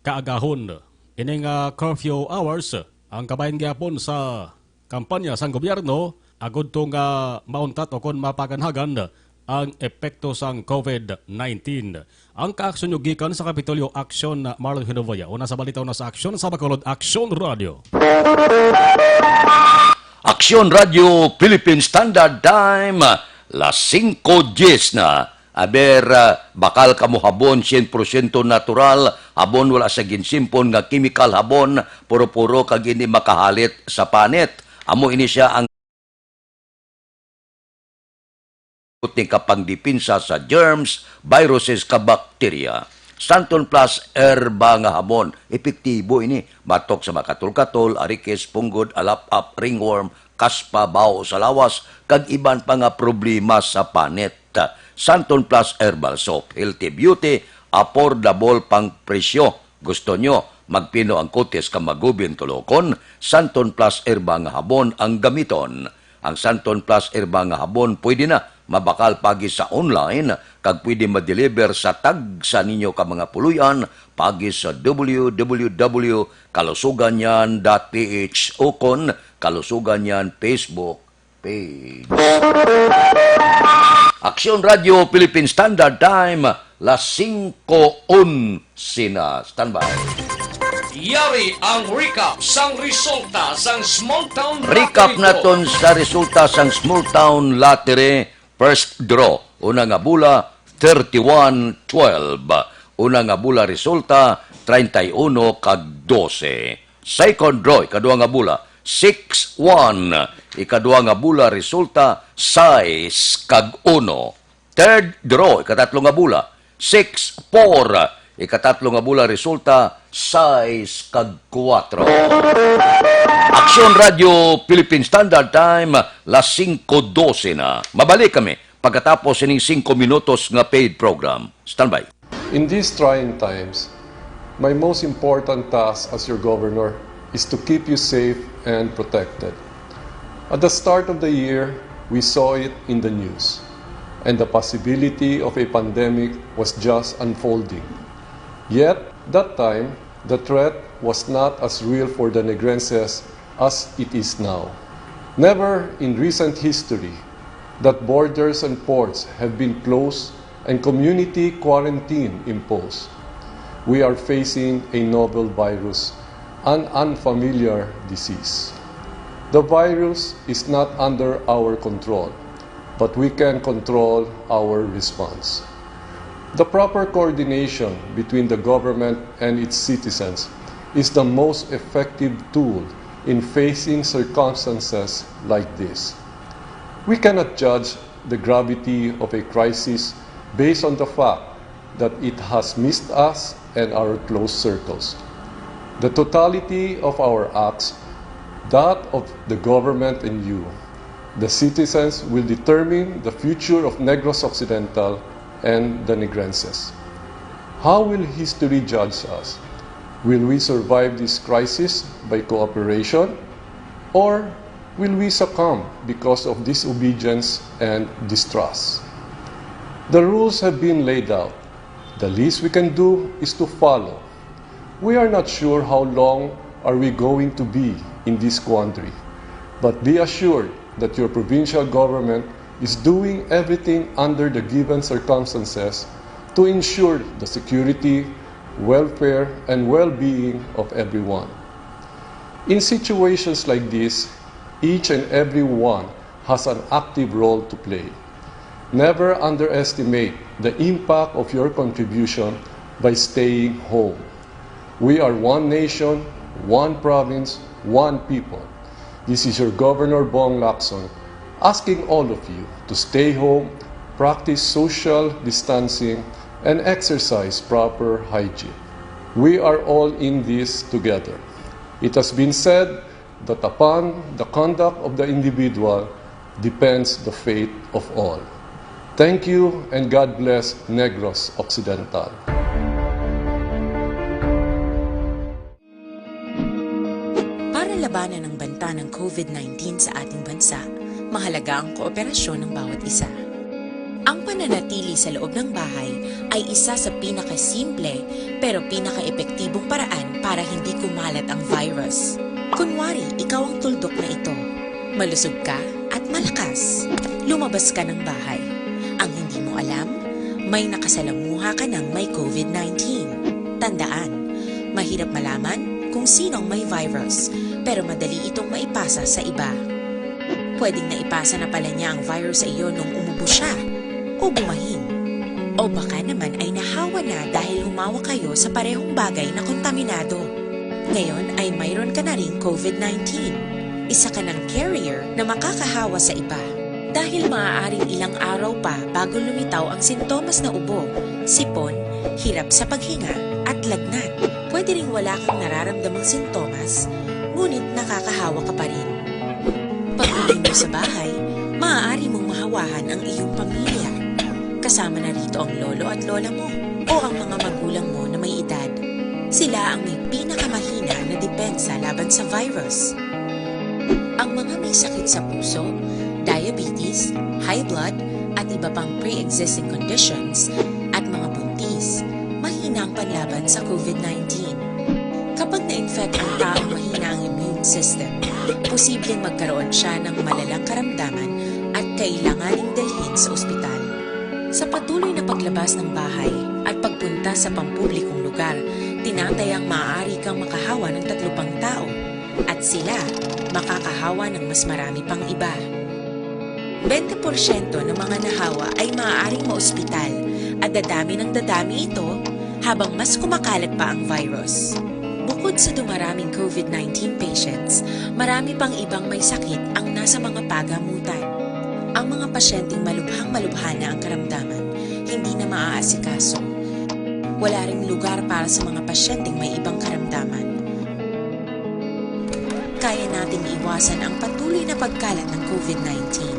kaagahon. Ini nga curfew hours ang kabahin gihapon sa kampanya sang gobyerno agud to nga mauntat o kon mapaganhagan ang epekto sang COVID nineteen. Ang kaaksyon nyo gikan sa Kapitolyo Aksyon, Marlon Hinovoya. Una sa balita, una sa aksyon, sa Bacolod Aksyon Radio. Aksyon Radio Philippine Standard Time, las singko diyes na. Aber, ah, bakal kamo habon sien porsyento natural, habon wala sa ginsimpon nga chemical habon, puro-puro kag hindi makahalit sa panit. Amo ini sia ang ning kapangdepensa sa germs, viruses, kag bakterya. Santon Plus Herba nga Habon, epektibo ini batok sa makatol-katol, arikis, punggod, alap-ap, ringworm, kaspa, baho sa lawas, kag iban pa nga problema sa panit. Santon Plus Herbal Soap, healthy beauty, affordable pang presyo. Gusto nyo magpino ang kutis ka magubin tulokon? Santon Plus Herba nga Habon ang gamiton. Ang Santon Plus Herba nga Habon pwede na mabakal pagi sa online kag pwede ma-deliver sa tagsa ninyo ka mga puloy-an pagi sa w w w kalusuganyan dot p h ukon Kalusuganyan Facebook page. Aksyon Radio Philippine Standard Time, las singko onse na. Standby. Yari ang recap sang resulta sang Small Town Recap Lottery Draw. Naton sa resulta sang Small Town Lottery. First draw, una nga bola, thirty-one twelve. Una nga bola resulta, treinta y uno kag dose. Second draw, ikadua nga bola, six one. Ikadua nga bola resulta, sais kag uno. Third draw, ikatatlo nga bola, six four. Ikatatlo nga bola resulta, sais kag kuwatro. Aksyon Radio Philippine Standard Time, las singko dose na. Mabalik kami pagkatapos sining singko minutos nga paid program. Standby. In these trying times, my most important task as your governor is to keep you safe and protected. At the start of the year, we saw it in the news, and the possibility of a pandemic was just unfolding. Yet, that time, the threat was not as real for the Negrenses as it is now. Never in recent history that borders and ports have been closed and community quarantine imposed. We are facing a novel virus, an unfamiliar disease. The virus is not under our control, but we can control our response. The proper coordination between the government and its citizens is the most effective tool in facing circumstances like this. We cannot judge the gravity of a crisis based on the fact that it has missed us and our close circles. The totality of our acts, that of the government and you, the citizens, will determine the future of Negros Occidental and the Negrenses. How will history judge us? Will we survive this crisis by cooperation, or will we succumb because of disobedience and distrust? The rules have been laid out. The least we can do is to follow. We are not sure how long are we going to be in this quandary, but be assured that your provincial government is doing everything under the given circumstances to ensure the security, welfare, and well-being of everyone. In situations like this, each and every one has an active role to play. Never underestimate the impact of your contribution by staying home. We are one nation, one province, one people. This is your Governor Bong Lacson asking all of you to stay home, practice social distancing, and exercise proper hygiene. We are all in this together. It has been said that upon the conduct of the individual depends the fate of all. Thank you and God bless Negros Occidental. Para labanan ang banta ng covid nineteen sa ating bansa, mahalaga ang kooperasyon ng bawat isa. Ang pananatili sa loob ng bahay ay isa sa pinakasimple pero pinakaepektibong paraan para hindi kumalat ang virus. Kunwari, ikaw ang tuldok na ito. Malusog ka at malakas. Lumabas ka ng bahay. Ang hindi mo alam, may nakasalamuha ka ng may covid nineteen. Tandaan, mahirap malaman kung sino ang may virus, pero madali itong maipasa sa iba. Pwedeng naipasa na pala niya ang virus sa iyo nung umubo siya o bumahin. O baka naman ay nahawa na dahil humawa kayo sa parehong bagay na kontaminado. Ngayon ay mayroon ka na ring COVID nineteen. Isa ka ng carrier na makakahawa sa iba. Dahil maaaring ilang araw pa bago lumitaw ang sintomas na ubo, sipon, hirap sa paghinga, at lagnat. Pwede ring wala kang nararamdamang sintomas, ngunit nakakahawa ka pa rin. Pag-uwi mo sa bahay, maaari mong mahawahan ang iyong pamilya. Kasama na rito ang lolo at lola mo o ang mga magulang mo na may edad. Sila ang may pinakamahina na depensa laban sa virus. Ang mga may sakit sa puso, diabetes, high blood, at iba pang pre-existing conditions, at mga buntis, mahina ang panlaban sa COVID nineteen. Kapag na-infect ang taong mahina ang immune system, posibleng magkaroon siya ng malalang karamdaman at kailanganing dalhin sa ospital. Sa patuloy na paglabas ng bahay at pagpunta sa pampublikong lugar, tinatayang maaari kang makahawa ng tatlo pang tao at sila makakahawa ng mas marami pang iba. Bente porsyento ng mga nahawa ay maaaring maospital at dadami ng dadami ito habang mas kumakalat pa ang virus. Bukod sa dumaraming COVID nineteen patients, marami pang ibang may sakit ang nasa mga pagamutan. Ang mga pasyenteng malubhang-malubha na ang karamdaman, hindi na maaasikaso. Wala ring lugar para sa mga pasyenteng may ibang karamdaman. Kaya nating iwasan ang patuloy na pagkalat ng COVID nineteen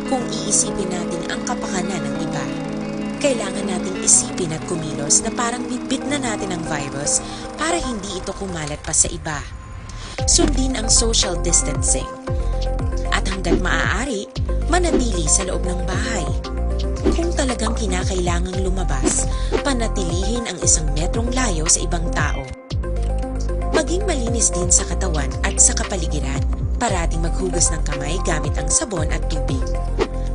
kung iisipin natin ang kapakanan ng iba. Kailangan nating isipin at kumilos na parang bitbit na natin ang virus para hindi ito kumalat pa sa iba. Sundin ang social distancing. At hanggat maaari, manatili sa loob ng bahay. Kung talagang kinakailangang lumabas, panatilihin ang isang metrong layo sa ibang tao. Maging malinis din sa katawan at sa kapaligiran. Parating maghugas ng kamay gamit ang sabon at tubig.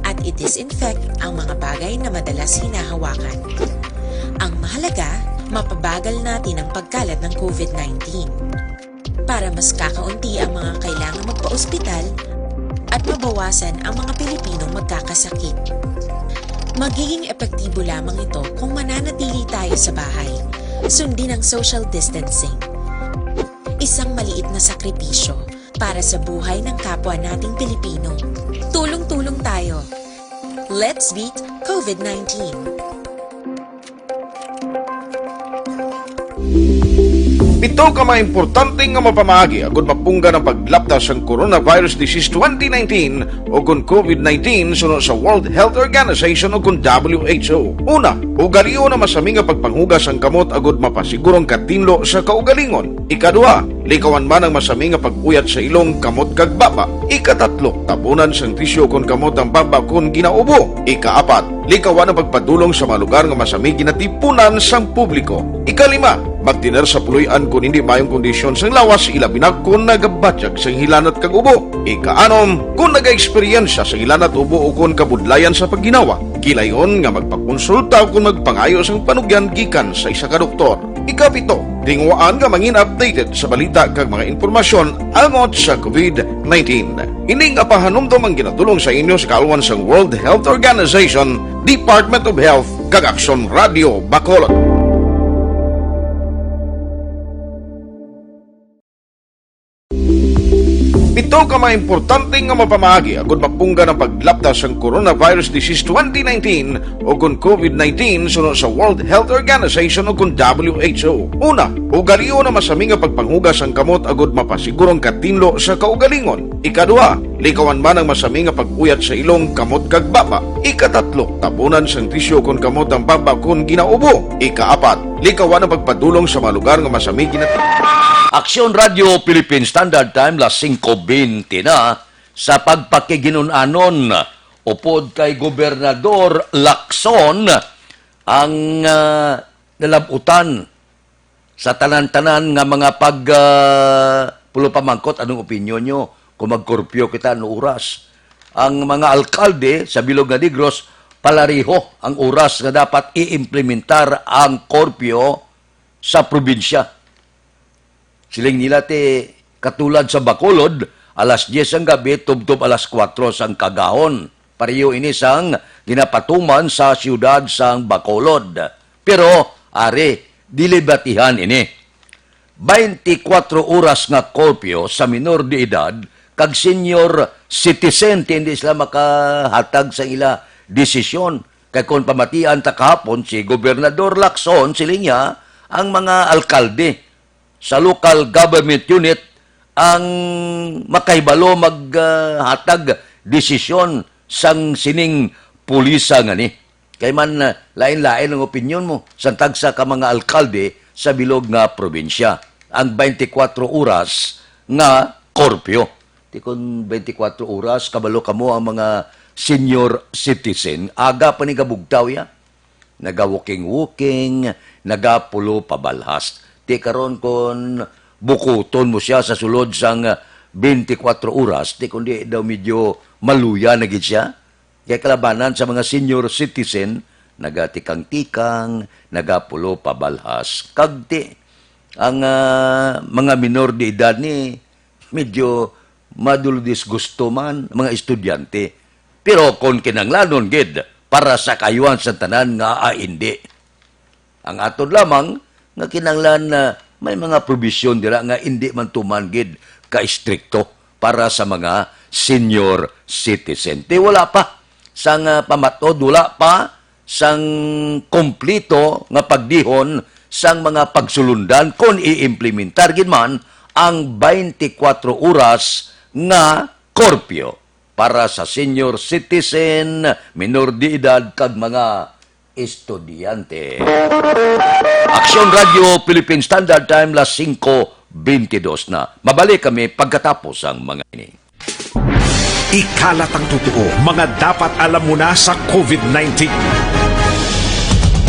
At i-disinfect ang mga bagay na madalas hinahawakan. Ang mahalaga, mapabagal natin ang pagkalat ng COVID nineteen. Para mas kakaunti ang mga kailangang magpa-ospital at mabawasan ang mga Pilipinong magkakasakit. Magiging epektibo lamang ito kung mananatili tayo sa bahay. Sundin ang social distancing. Isang maliit na sakripisyo para sa buhay ng kapwa nating Pilipino. Tulong-tulong tayo. Let's beat COVID nineteen. Pito ka mga importante nga mapamaagi agud mapunggan ang paglapta sang coronavirus disease twenty nineteen o kon COVID nineteen suno sa World Health Organization o kon W H O. Una, ugalion ang masami nga pagpanghugas sang kamot agud mapasiguro ang katinlo sa kaugalingon. Ikaduha, likawan man ang masami nga pag-uyat sa ilong, kamot kag baba. Ikatatlo, tabunan sang tisyu kon kamot ang baba kon ginaubo. Ikaapat, likawan ang pagpadulong sa mga lugar nga masami ginatipunan sang publiko. Ikalima, magtener sa puloy-an kon indi maayong kondisyon sang lawas, ilabi na kon nagabatyag sang hilanat kag ubo. Ikaanom, kon nagaeksperyensya sang hilanat, ubo ukon kabudlayan sa pagginawa, gilayon nga magpakonsulta ukon magpangayo sang panugyan gikan sa isa ka doktor. Ikapito, tinguhaan nga mangin updated sa balita kag mga impormasyon angot sa COVID nineteen. Ini nga pahanumdom ang ginadulong sa inyo sa kaalwan sang World Health Organization, Department of Health, kag Aksyon Radio Bacolod. Pito ka mga importante nga mapamaagi agud mapunggan ang paglapta sang coronavirus disease twenty nineteen o kon COVID nineteen suno sa World Health Organization o kon W H O. Una, ugalion ang masami nga pagpanghugas sang kamot agud mapasiguro ang katinlo sa kaugalingon. Ikaduha, likawan man ang masami nga pag-uyat sa ilong, kamot kag baba. Ikatatlo, tabunan sang tisyu kon kamot ang baba kon ginaubo. Ikaapat, likawan ang pagpadulong sa mga lugar nga masami ginat- Aksyon Radio Philippine Standard Time, las singko bente na. Sa pagpakiginun-anon, upod kay Gobernador Lacson ang, ah, nalab-utan sa tanan-tanan nga mga pag, ah, pulo pamangkot, anong opinyon nyo kung mag-curfew kita, ano oras? Ang mga alkalde sa bilog nga Negros, palariho ang oras nga dapat i-implementar ang curfew sa probinsya. Siling nila ti katulad sa Bacolod, alas diyes sang gabi, tubtob alas kuwatro sang kagahon. Pareho ini sang ginapatuman sa siyudad sang Bacolod. Pero, ari, dili batihan ini. Twenty-four oras nga curfew sa minor de edad kag senior citizen, ti hindi sila makahatag sa ila desisyon. Kay kon pamatian ta kahapon, si Gobernador Lacson, siling niya, ang mga alkalde sa local government unit ang makahibalo maghatag desisyon sang sining pulisa ngani. Kay man, ah, lain-lain ang opinyon mo sa tagsa ka mga alkalde sa bilog nga probinsya. Ang twenty-four oras nga korpyo. Ti kon twenty-four oras, kabalo kamo ang mga senior citizen, aga pa ni gabugtaw ya. Naga-walking-walking, nagapulo pabalhas. Ti karon kon bukuton mo siya sa sulod sang twenty-four oras, ti kundi daw medyo maluya na gid siya. Kay kalabanan sa mga senior citizen, nagatikang-tikang, nagapulo pabalhas. Kag ti, ang, ah, mga minor de edad ni medyo madulodisgusto man, mga estudyante. Pero kon kinahanglanon gid para sa kaayuhan sa tanan nga, ah, hindi. Ang aton lamang nga kinahanglan na may mga probisyon dira nga indi man tuman gid ka-estrikto para sa mga senior citizen. Ti wala pa sang, ah, pamatod, wala pa sang kompleto nga pagdihon sang mga pagsulundan kon i-implementar gid man ang twenty-four oras nga korpyo para sa senior citizen, minor de edad, kag mga estudyante. Aksyon Radio Philippine Standard Time, las singko bentidus na. Mabalik kami pagkatapos ang mga ini. Ikalat ang totoo, mga dapat alam mo na sa covid nineteen.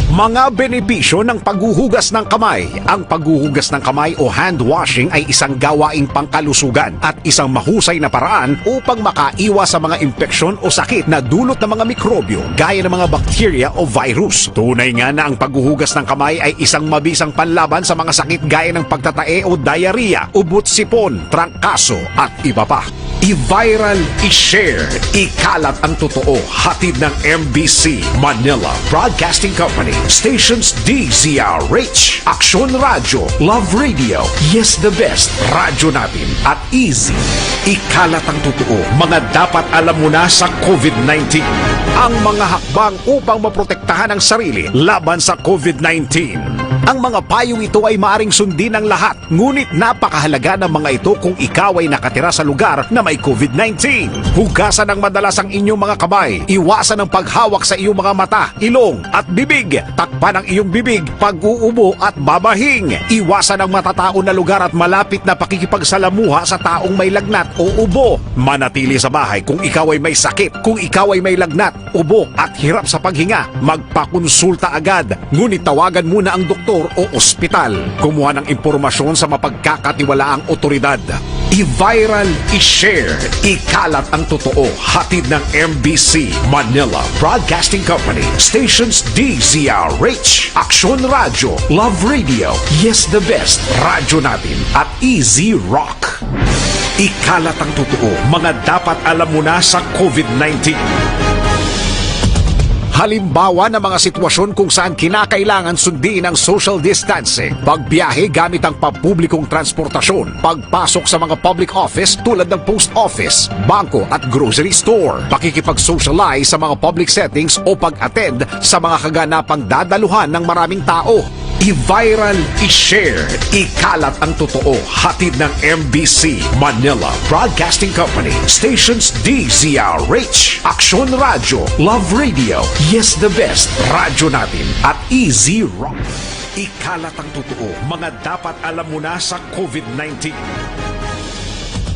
Mga benepisyo ng paghuhugas ng kamay. Ang paghuhugas ng kamay o hand washing ay isang gawaing pangkalusugan at isang mahusay na paraan upang makaiwas sa mga impeksyon o sakit na dulot ng mga mikrobyo gaya ng mga bakterya o virus. Tunay nga na ang paghuhugas ng kamay ay isang mabisang panlaban sa mga sakit gaya ng pagtatae o diarrhea, ubot sipon, trangkaso, at iba pa. I-viral, i-share, ikalat ang totoo. Hatid ng M B C, Manila Broadcasting Company, stations D Z R H, Aksyon Radyo, Love Radio, Yes the Best, Radyo Natin, at Easy. Ikalat ang totoo, mga dapat alam mo na sa covid nineteen. Ang mga hakbang upang maprotektahan ang sarili laban sa covid nineteen. Ang mga payong ito ay maaring sundin ng lahat, ngunit napakahalaga ng mga ito kung ikaw ay nakatira sa lugar na may covid nineteen. Hugasan ng madalas ang inyong mga kamay. Iwasan ang paghawak sa iyong mga mata, ilong, at bibig. Takpan ang iyong bibig pag-uubo at babahing. Iwasan ang matataon na lugar at malapit na pakikipagsalamuha sa taong may lagnat o ubo. Manatili sa bahay kung ikaw ay may sakit. Kung ikaw ay may lagnat, ubo, at hirap sa paghinga, magpakonsulta agad. Ngunit tawagan muna ang doktor o ospital. Kumuha ng impormasyon sa mapagkakatiwalaang otoridad. I-viral, i-share, ikalat ang totoo. Hatid ng M B C, Manila Broadcasting Company, stations D Z R H, Aksyon Radyo, Love Radio, Yes the Best, Radyo Natin, at Easy Rock. Ikalat ang totoo, mga dapat alam mo na sa covid nineteen. Halimbawa ng mga sitwasyon kung saan kinakailangan sundin ang social distancing, pagbiyahe gamit ang pampublikong transportasyon, pagpasok sa mga public office tulad ng post office, bangko at grocery store, pakikipag-socialize sa mga public settings o pag-attend sa mga kaganapang dadaluhan ng maraming tao. I-viral, i-share, ikalat ang totoo. Hatid ng M B C, Manila Broadcasting Company, stations D Z R H, Aksyon Radyo, Love Radio, Yes the Best, Radyo Natin, at Easy Rock. Ikalat ang totoo, mga dapat alam mo na sa covid nineteen.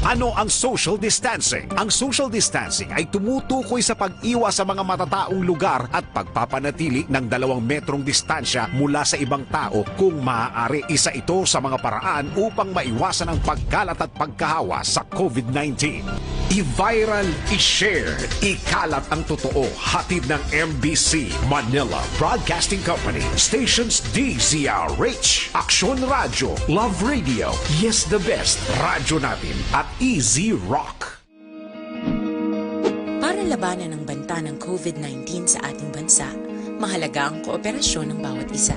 Ano ang social distancing? Ang social distancing ay tumutukoy sa pag-iwas sa mga matataong lugar at pagpapanatili ng dalawang metrong distansya mula sa ibang tao. Kung maaari, isa ito sa mga paraan upang maiwasan ang pagkalat at pagkahawa sa covid nineteen. I-viral, i-share, ikalat ang totoo. Hatid ng M B C, Manila Broadcasting Company, stations D Z R H, Aksyon Radyo, Love Radio, Yes the Best, Radyo Natin, at Easy Rock. Para labanan ang banta ng COVID nineteen sa ating bansa, mahalaga ang kooperasyon ng bawat isa.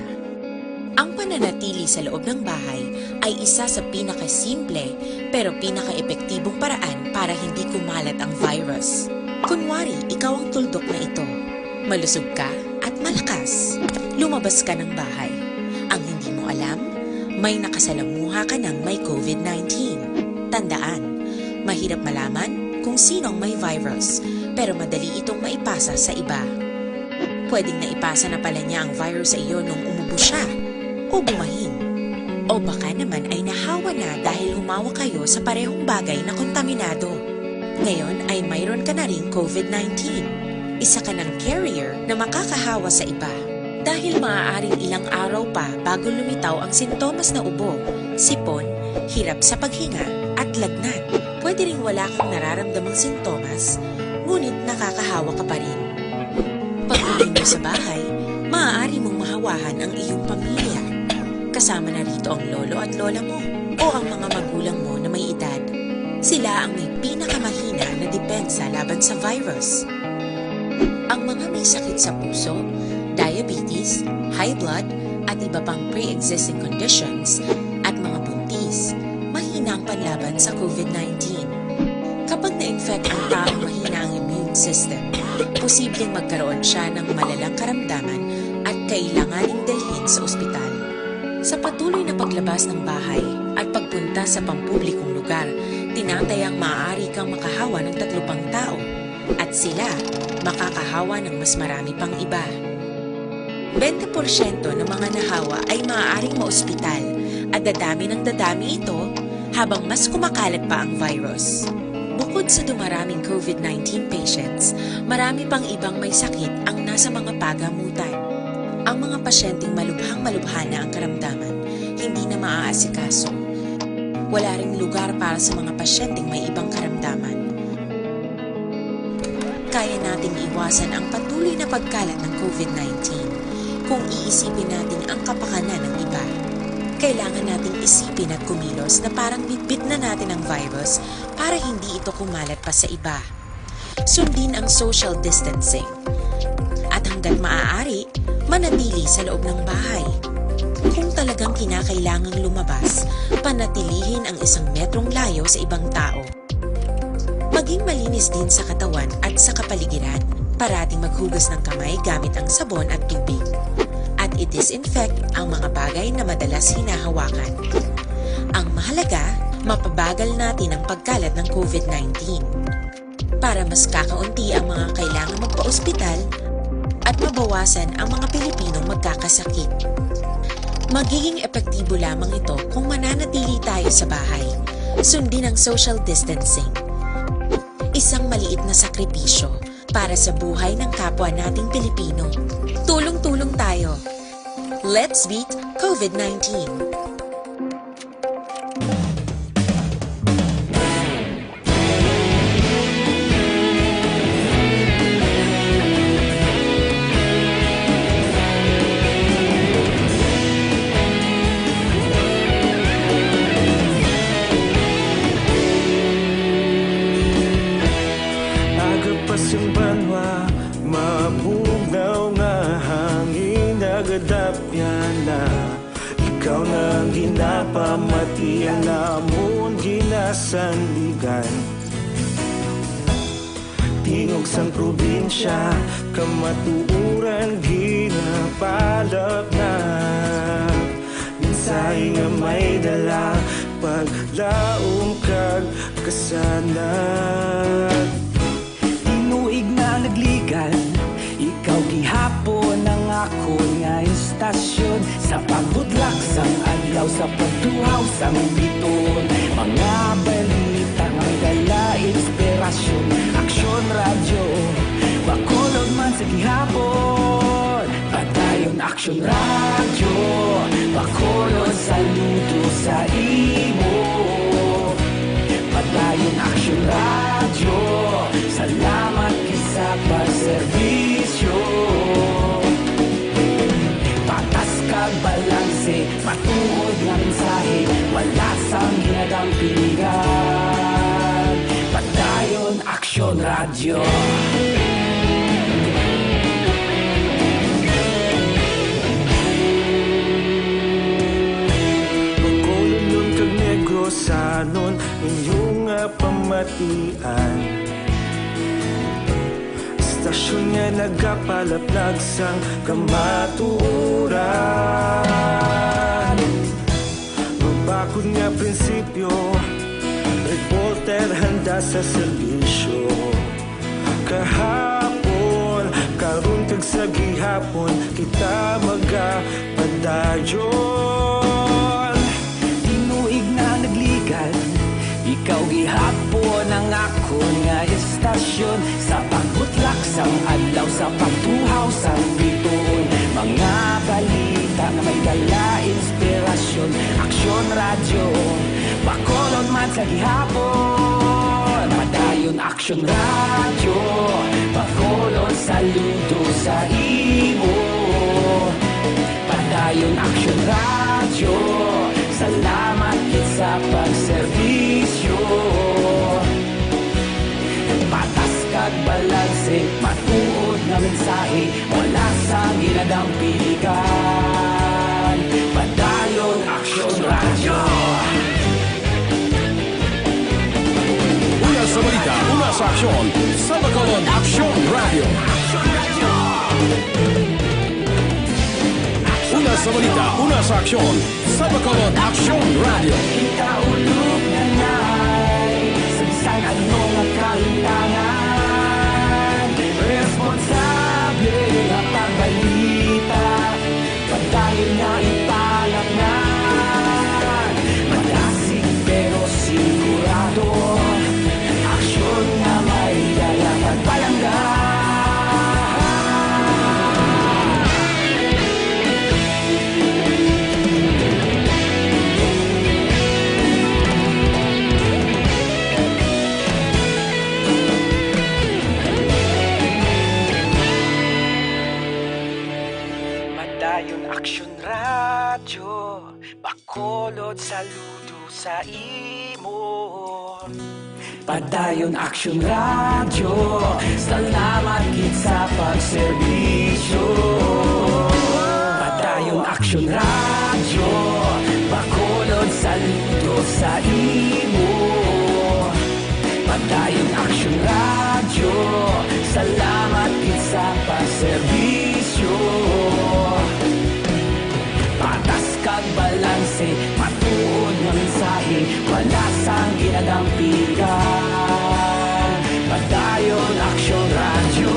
Ang pananatili sa loob ng bahay ay isa sa pinakasimple pero pinakaepektibong paraan para hindi kumalat ang virus. Kunwari, ikaw ang tuldok na ito. Malusog ka at malakas. Lumabas ka ng bahay. Ang hindi mo alam, may nakasalamuha ka ng may COVID nineteen. Tandaan, mahirap malaman kung sino ang may virus, pero madali itong maipasa sa iba. Pwedeng naipasa na pala niya ang virus sa iyo nung umubo siya o bumahin. O baka naman ay nahawa na dahil humawa kayo sa parehong bagay na kontaminado. Ngayon ay mayroon ka na ring COVID nineteen. Isa ka ng carrier na makakahawa sa iba. Dahil maaaring ilang araw pa bago lumitaw ang sintomas na ubo, sipon, hirap sa paghinga, at lagnat. Pwede ring wala kang nararamdamang sintomas, ngunit nakakahawa ka pa rin. Pag-uwi mo sa bahay, maaari mong mahawahan ang iyong pamilya. Kasama na rito ang lolo at lola mo o ang mga magulang mo na may edad. Sila ang may pinakamahina na depensa laban sa virus. Ang mga may sakit sa puso, diabetes, high blood, at iba pang pre-existing conditions, at mga buntis, mahina ang panlaban sa COVID nineteen. Kapag na-infect ang taong mahina ang immune system, posibleng magkaroon siya ng malalang karamdaman at kailanganing dalhin sa ospital. Sa patuloy na paglabas ng bahay at pagpunta sa pampublikong lugar, tinatayang maaari kang makahawa ng tatlo pang tao, at sila makakahawa ng mas marami pang iba. Bente porsyento ng mga nahawa ay maaaring maospital, at dadami ng dadami ito habang mas kumakalat pa ang virus. Bukod sa dumaraming COVID nineteen patients, marami pang ibang may sakit ang nasa mga pagamutan. Ang mga pasyenteng malubhang-malubha na ang karamdaman, hindi na maaasikaso. Wala ring lugar para sa mga pasyenteng may ibang karamdaman. Kaya nating iwasan ang patuloy na pagkalat ng COVID nineteen kung iisipin natin ang kapakanan ng iba. Kailangan nating isipin at kumilos na parang bitbit na natin ang virus para hindi ito kumalat pa sa iba. Sundin ang social distancing. At hanggat maaari, manatili sa loob ng bahay. Kung talagang kinakailangang lumabas, panatilihin ang isang metrong layo sa ibang tao. Maging malinis din sa katawan at sa kapaligiran. Parating maghugas ng kamay gamit ang sabon at tubig. At i-disinfect ang mga bagay na madalas hinahawakan. Ang mahalaga, mapabagal natin ang pagkalat ng COVID nineteen. Para mas kakaunti ang mga kailangang magpaospital at mabawasan ang mga Pilipinong magkakasakit. Magiging epektibo lamang ito kung mananatili tayo sa bahay. Sundin ang social distancing. Isang maliit na sakripisyo para sa buhay ng kapwa nating Pilipino. Tulong-tulong tayo. Let's beat COVID nineteen. Aga pa sing banwa, mabugnaw nga hangin nagadapyan na. Ikaw na ang ginapamati, ang amon ginasandigan. Tingog sang probinsya, kamatuoran ginapalapnag. Mensahe nga may dala, paglaom kag kasanag. Tinuig na nagligan, ikaw gihapon ang akon nga istasyon. Sa pagbudlak sang adlaw, sa pagtuhaw sang biton, mga balita nga dala inspirasyon. Aksyon Radyo, Bacolod man sa gihapon. Padayon Aksyon Radyo, Bacolod, saludo sa imo. Padayon Aksyon Radyo, salamat gid sa pagserbisyo. Patas kag balanse, matuod nga mensahe, wala sang ginadampingan. Padayon Aksyon Radyo. Radyo. Bacolodnon kag Negrosanon, inyo nga pamatian. Istasyon nga nagapalaplag sang kamatuoran. Mabakod nga prinsipyo, reporter handa sa serbisyo. Kahapon, karon kag sa gihapon, kita magapadayon. Tinuig na nagligan, ikaw gihapon ang akon nga istasyon. Sa pagbutlak sang adlaw, sa pagtuhaw sang bituon, mga balita nga may dala inspirasyon. Aksyon Radyo, Bacolod man sa gihapon. Padayon Aksyon Radyo, Bacolod saludo sa imo. Padayon Aksyon Radyo, salamat gid sa pagserbisyo. Patas kag balanse, matuod nga mensahe, wala sang ginadampigan. Padayon Aksyon Radyo. Una sa balita, una sa aksyon, sa Bacolod Aksyon Radyo. Una sa balita, una sa aksyon, sa Bacolod Aksyon Radyo. Ikaulog na na'y sa bisan ano nga kahitangan. Responsable nga pagbalita, padayon nga ipalapnan. Madasig pero sigurado, aksyon nga may dala kag palangga. Padayon Aksyon Radyo, Bacolod saludo sa imo. Padayon Aksyon Radyo, salamat gid sa pagserbisyo. Padayon Aksyon Radyo, Bacolod saludo sa imo. Padayon Aksyon Radyo, salamat gid sa pagserbisyo. Patas kag balanse, matuod nga mensahe, wala sang ginadampigan. Padayon Aksyon Radyo.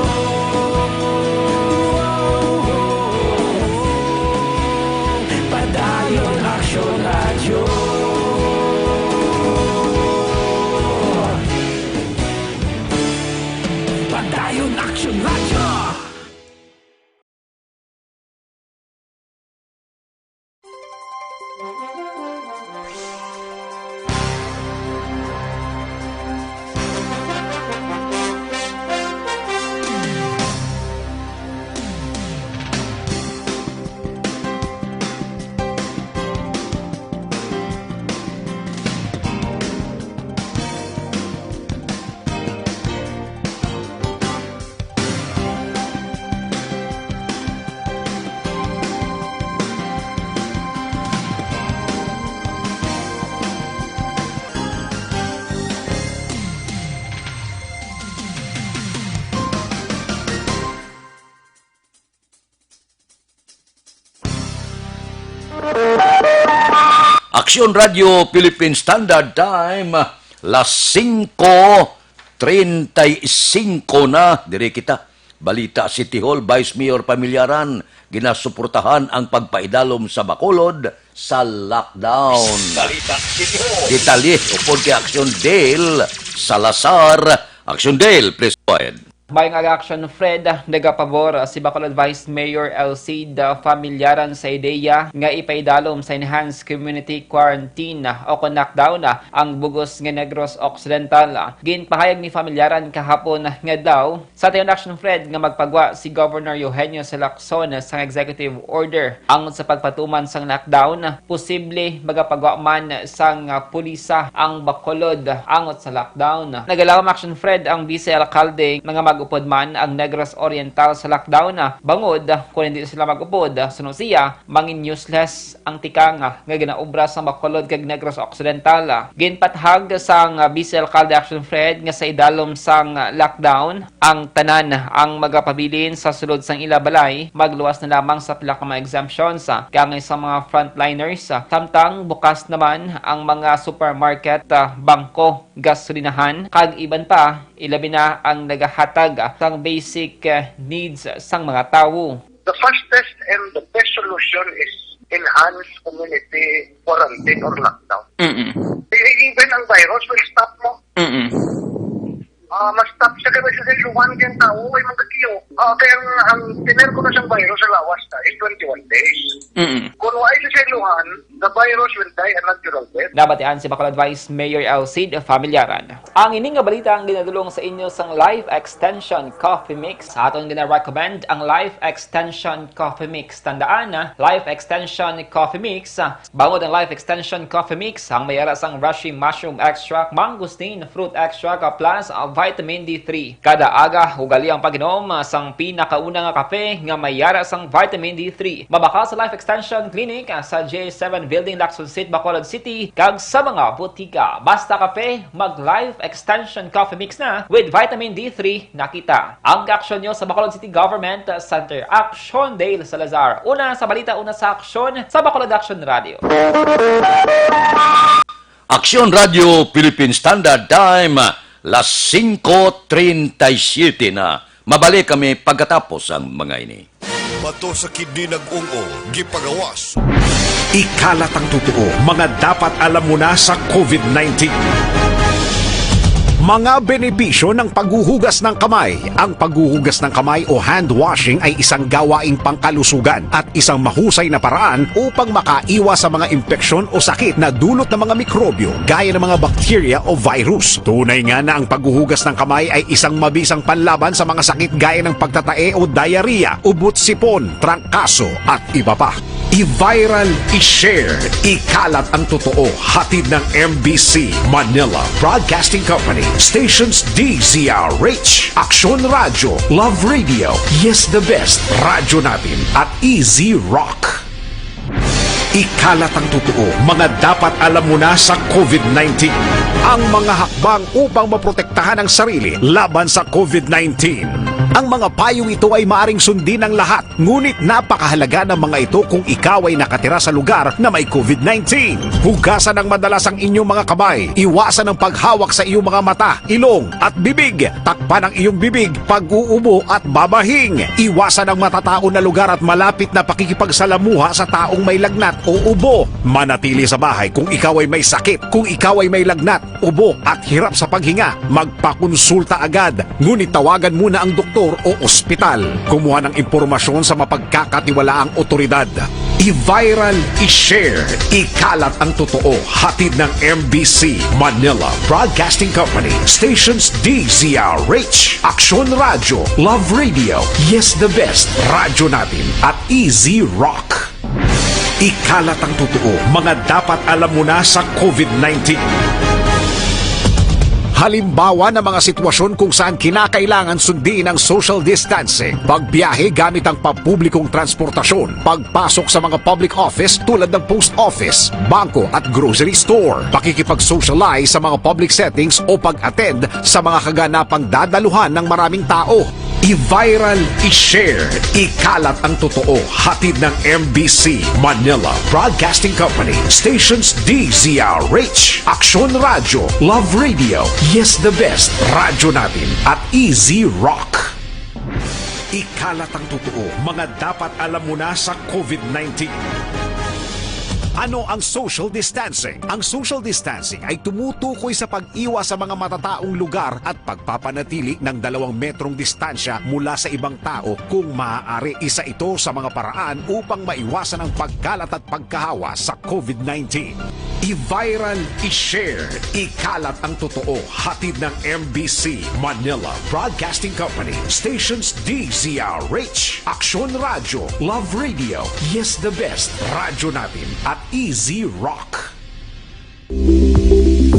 Padayon Aksyon Radyo. Padayon Aksyon Radyo. Aksyon Radio Philippine Standard Time, las singko treinta y cinco na. Diri kita. Balita City Hall, Vice Mayor Pamilyaran, ginasuportahan ang pagpaidalom sa Bacolod sa lockdown. Balita City Hall. Detalye upod kay Aksyon Dale Salazar. Aksyon Dale, please go ahead. Mayong aga, Action Fred. Nagapabor si Bacolod Vice Mayor El Cid Familiaran sa ideya nga ipaidalom sa enhanced community quarantine o kon lockdown ang bug-os nga Negros Occidental. Ginpahayag ni Familiaran kahapon nga adlaw sa tion, Action Fred, nga magpagwa si Governor Eugenio Lacson sang executive order angot sa pagpatuman sang lockdown. Posible magapagwa man sang pulisa ang Bacolod angot sa lockdown. Nagalawom, Action Fred, ang Vice Alcalde nga mag-upod man ang Negros Oriental sa lockdown, bangod kon hindi sila mag-upod, suno siya, mangin-useless ang tikang nga ginaobra sa Bacolod kag Negros Occidental. Ginpatahag sang Vice Alcalde, Action Fred, nga sa idalom sang lockdown, ang tanan ang magapabilin sa sulod sang ila balay, magluwas na lamang sa pila ka mga exemptions, ah, kaangay sa mga frontliners, ah, samtang bukas naman ang mga supermarket, ah, bangko, gasolinahan, kag iban pa, ilabi na ang nagahatag, ah, sang basic, ah, needs sang mga tawo. The fastest and the best solution is enhanced community quarantine or lockdown. Mm-mm. E-, even ang virus will stop mo. Mm-mm. Ah, mas stop siya kay sa Cebu, kay ang tao ay magkakiyo. Ah, kaya ang, ang tiner ko na siyang virus sa lawas na is twenty-one days. Mm-mm. Kung wala sa Cebu, the virus will die a natural death. Nabatian si Bacolod Vice Mayor El Cid Familiaran. Ang ini nga balita ang ginadulong sa inyo sang Life Extension Coffee Mix. Sa aton gina-recommend ang Life Extension Coffee Mix. Tandaan na, Life Extension Coffee Mix, ah, bangod ang Life Extension Coffee Mix, ang may ara sang reishi mushroom extract, mangosteen fruit extract, ah, plus, ah, vitamin D three. Kada aga, ugali ang pag-inom, ah, sang pinakauna nga kape nga may ara sang vitamin D three. Mabakal sa Life Extension Clinic, ah, sa J seven Building, Lacson Street, Bacolod City, kag sa mga butika. Basta kape, mag Life Extension Coffee Mix na with vitamin D three na kita. Ang kaaksyon nyo sa Bacolod City Government Center. Aksyon, Dale Salazar. Una sa balita, una sa aksyon, sa Bacolod Aksyon Radio. Aksyon Radio Philippine Standard Time, las singko treinta y siete na. Mabalik kami pagkatapos ang mga ini. Bato sa kidney nag-ung-ong, gipagawas. Ikalat ang totoo, mga dapat alam mo na sa COVID nineteen. Mga benepisyo ng paghuhugas ng kamay. Ang paghuhugas ng kamay o hand washing ay isang gawaing pangkalusugan at isang mahusay na paraan upang makaiwas sa mga impeksyon o sakit na dulot ng mga mikrobyo gaya ng mga bakterya o virus. Tunay nga na ang paghuhugas ng kamay ay isang mabisang panlaban sa mga sakit gaya ng pagtatae o diarrhea, ubot sipon, trangkaso, at iba pa. I-viral, i-share, ikalat ang totoo. Hatid ng M B C Manila Broadcasting Company, stations D Z R H, Aksyon Radyo, Love Radio, Yes the Best, Radyo Natin, at Easy Rock. Ikalat ang totoo, mga dapat alam mo na sa COVID nineteen. Ang mga hakbang upang maprotektahan ang sarili laban sa COVID nineteen. Ang mga payong ito ay maaring sundin ng lahat, ngunit napakahalaga ng mga ito kung ikaw ay nakatira sa lugar na may COVID nineteen. Hugasan ng madalas ang inyong mga kamay. Iwasan ang paghawak sa iyong mga mata, ilong, at bibig. Takpan ang iyong bibig pag-uubo at babahing. Iwasan ang matataon na lugar at malapit na pakikipagsalamuha sa taong may lagnat o ubo. Manatili sa bahay kung ikaw ay may sakit. Kung ikaw ay may lagnat, ubo, at hirap sa paghinga, magpakonsulta agad. Ngunit tawagan muna ang doktor o ospital. Kumuha ng impormasyon sa mapagkakatiwalaang otoridad. I-viral, i-share, ikalat ang totoo. Hatid ng M B C Manila Broadcasting Company, stations D Z R H, Aksyon Radyo, Love Radio, Yes the Best, Radyo Natin, at Easy Rock. Ikalat ang totoo, mga dapat alam mo na sa COVID nineteen. Halimbawa ng mga sitwasyon kung saan kinakailangan sundin ang social distancing, pagbiyahe gamit ang pampublikong transportasyon, pagpasok sa mga public office tulad ng post office, bangko at grocery store, pakikipag-socialize sa mga public settings o pag-attend sa mga kaganapang dadaluhan ng maraming tao. I-viral, i-share, ikalat ang totoo. Hatid ng M B C Manila Broadcasting Company, stations D Z R H, Aksyon Radyo, Love Radio, Yes the Best, Radyo Natin, at Easy Rock. Ikalat ang totoo, mga dapat alam mo na sa COVID nineteen. Ano ang social distancing? Ang social distancing ay tumutukoy sa pag-iwas sa mga matataong lugar at pagpapanatili ng dalawang metrong distansya mula sa ibang tao kung maaari. Isa ito sa mga paraan upang maiwasan ang pagkalat at pagkahawa sa COVID nineteen. I-viral, i-share, ikalat ang totoo. Hatid ng M B C Manila Broadcasting Company, stations D Z R H, Aksyon Radyo, Love Radio, Yes the Best, Radyo Natin, at Easy Rock.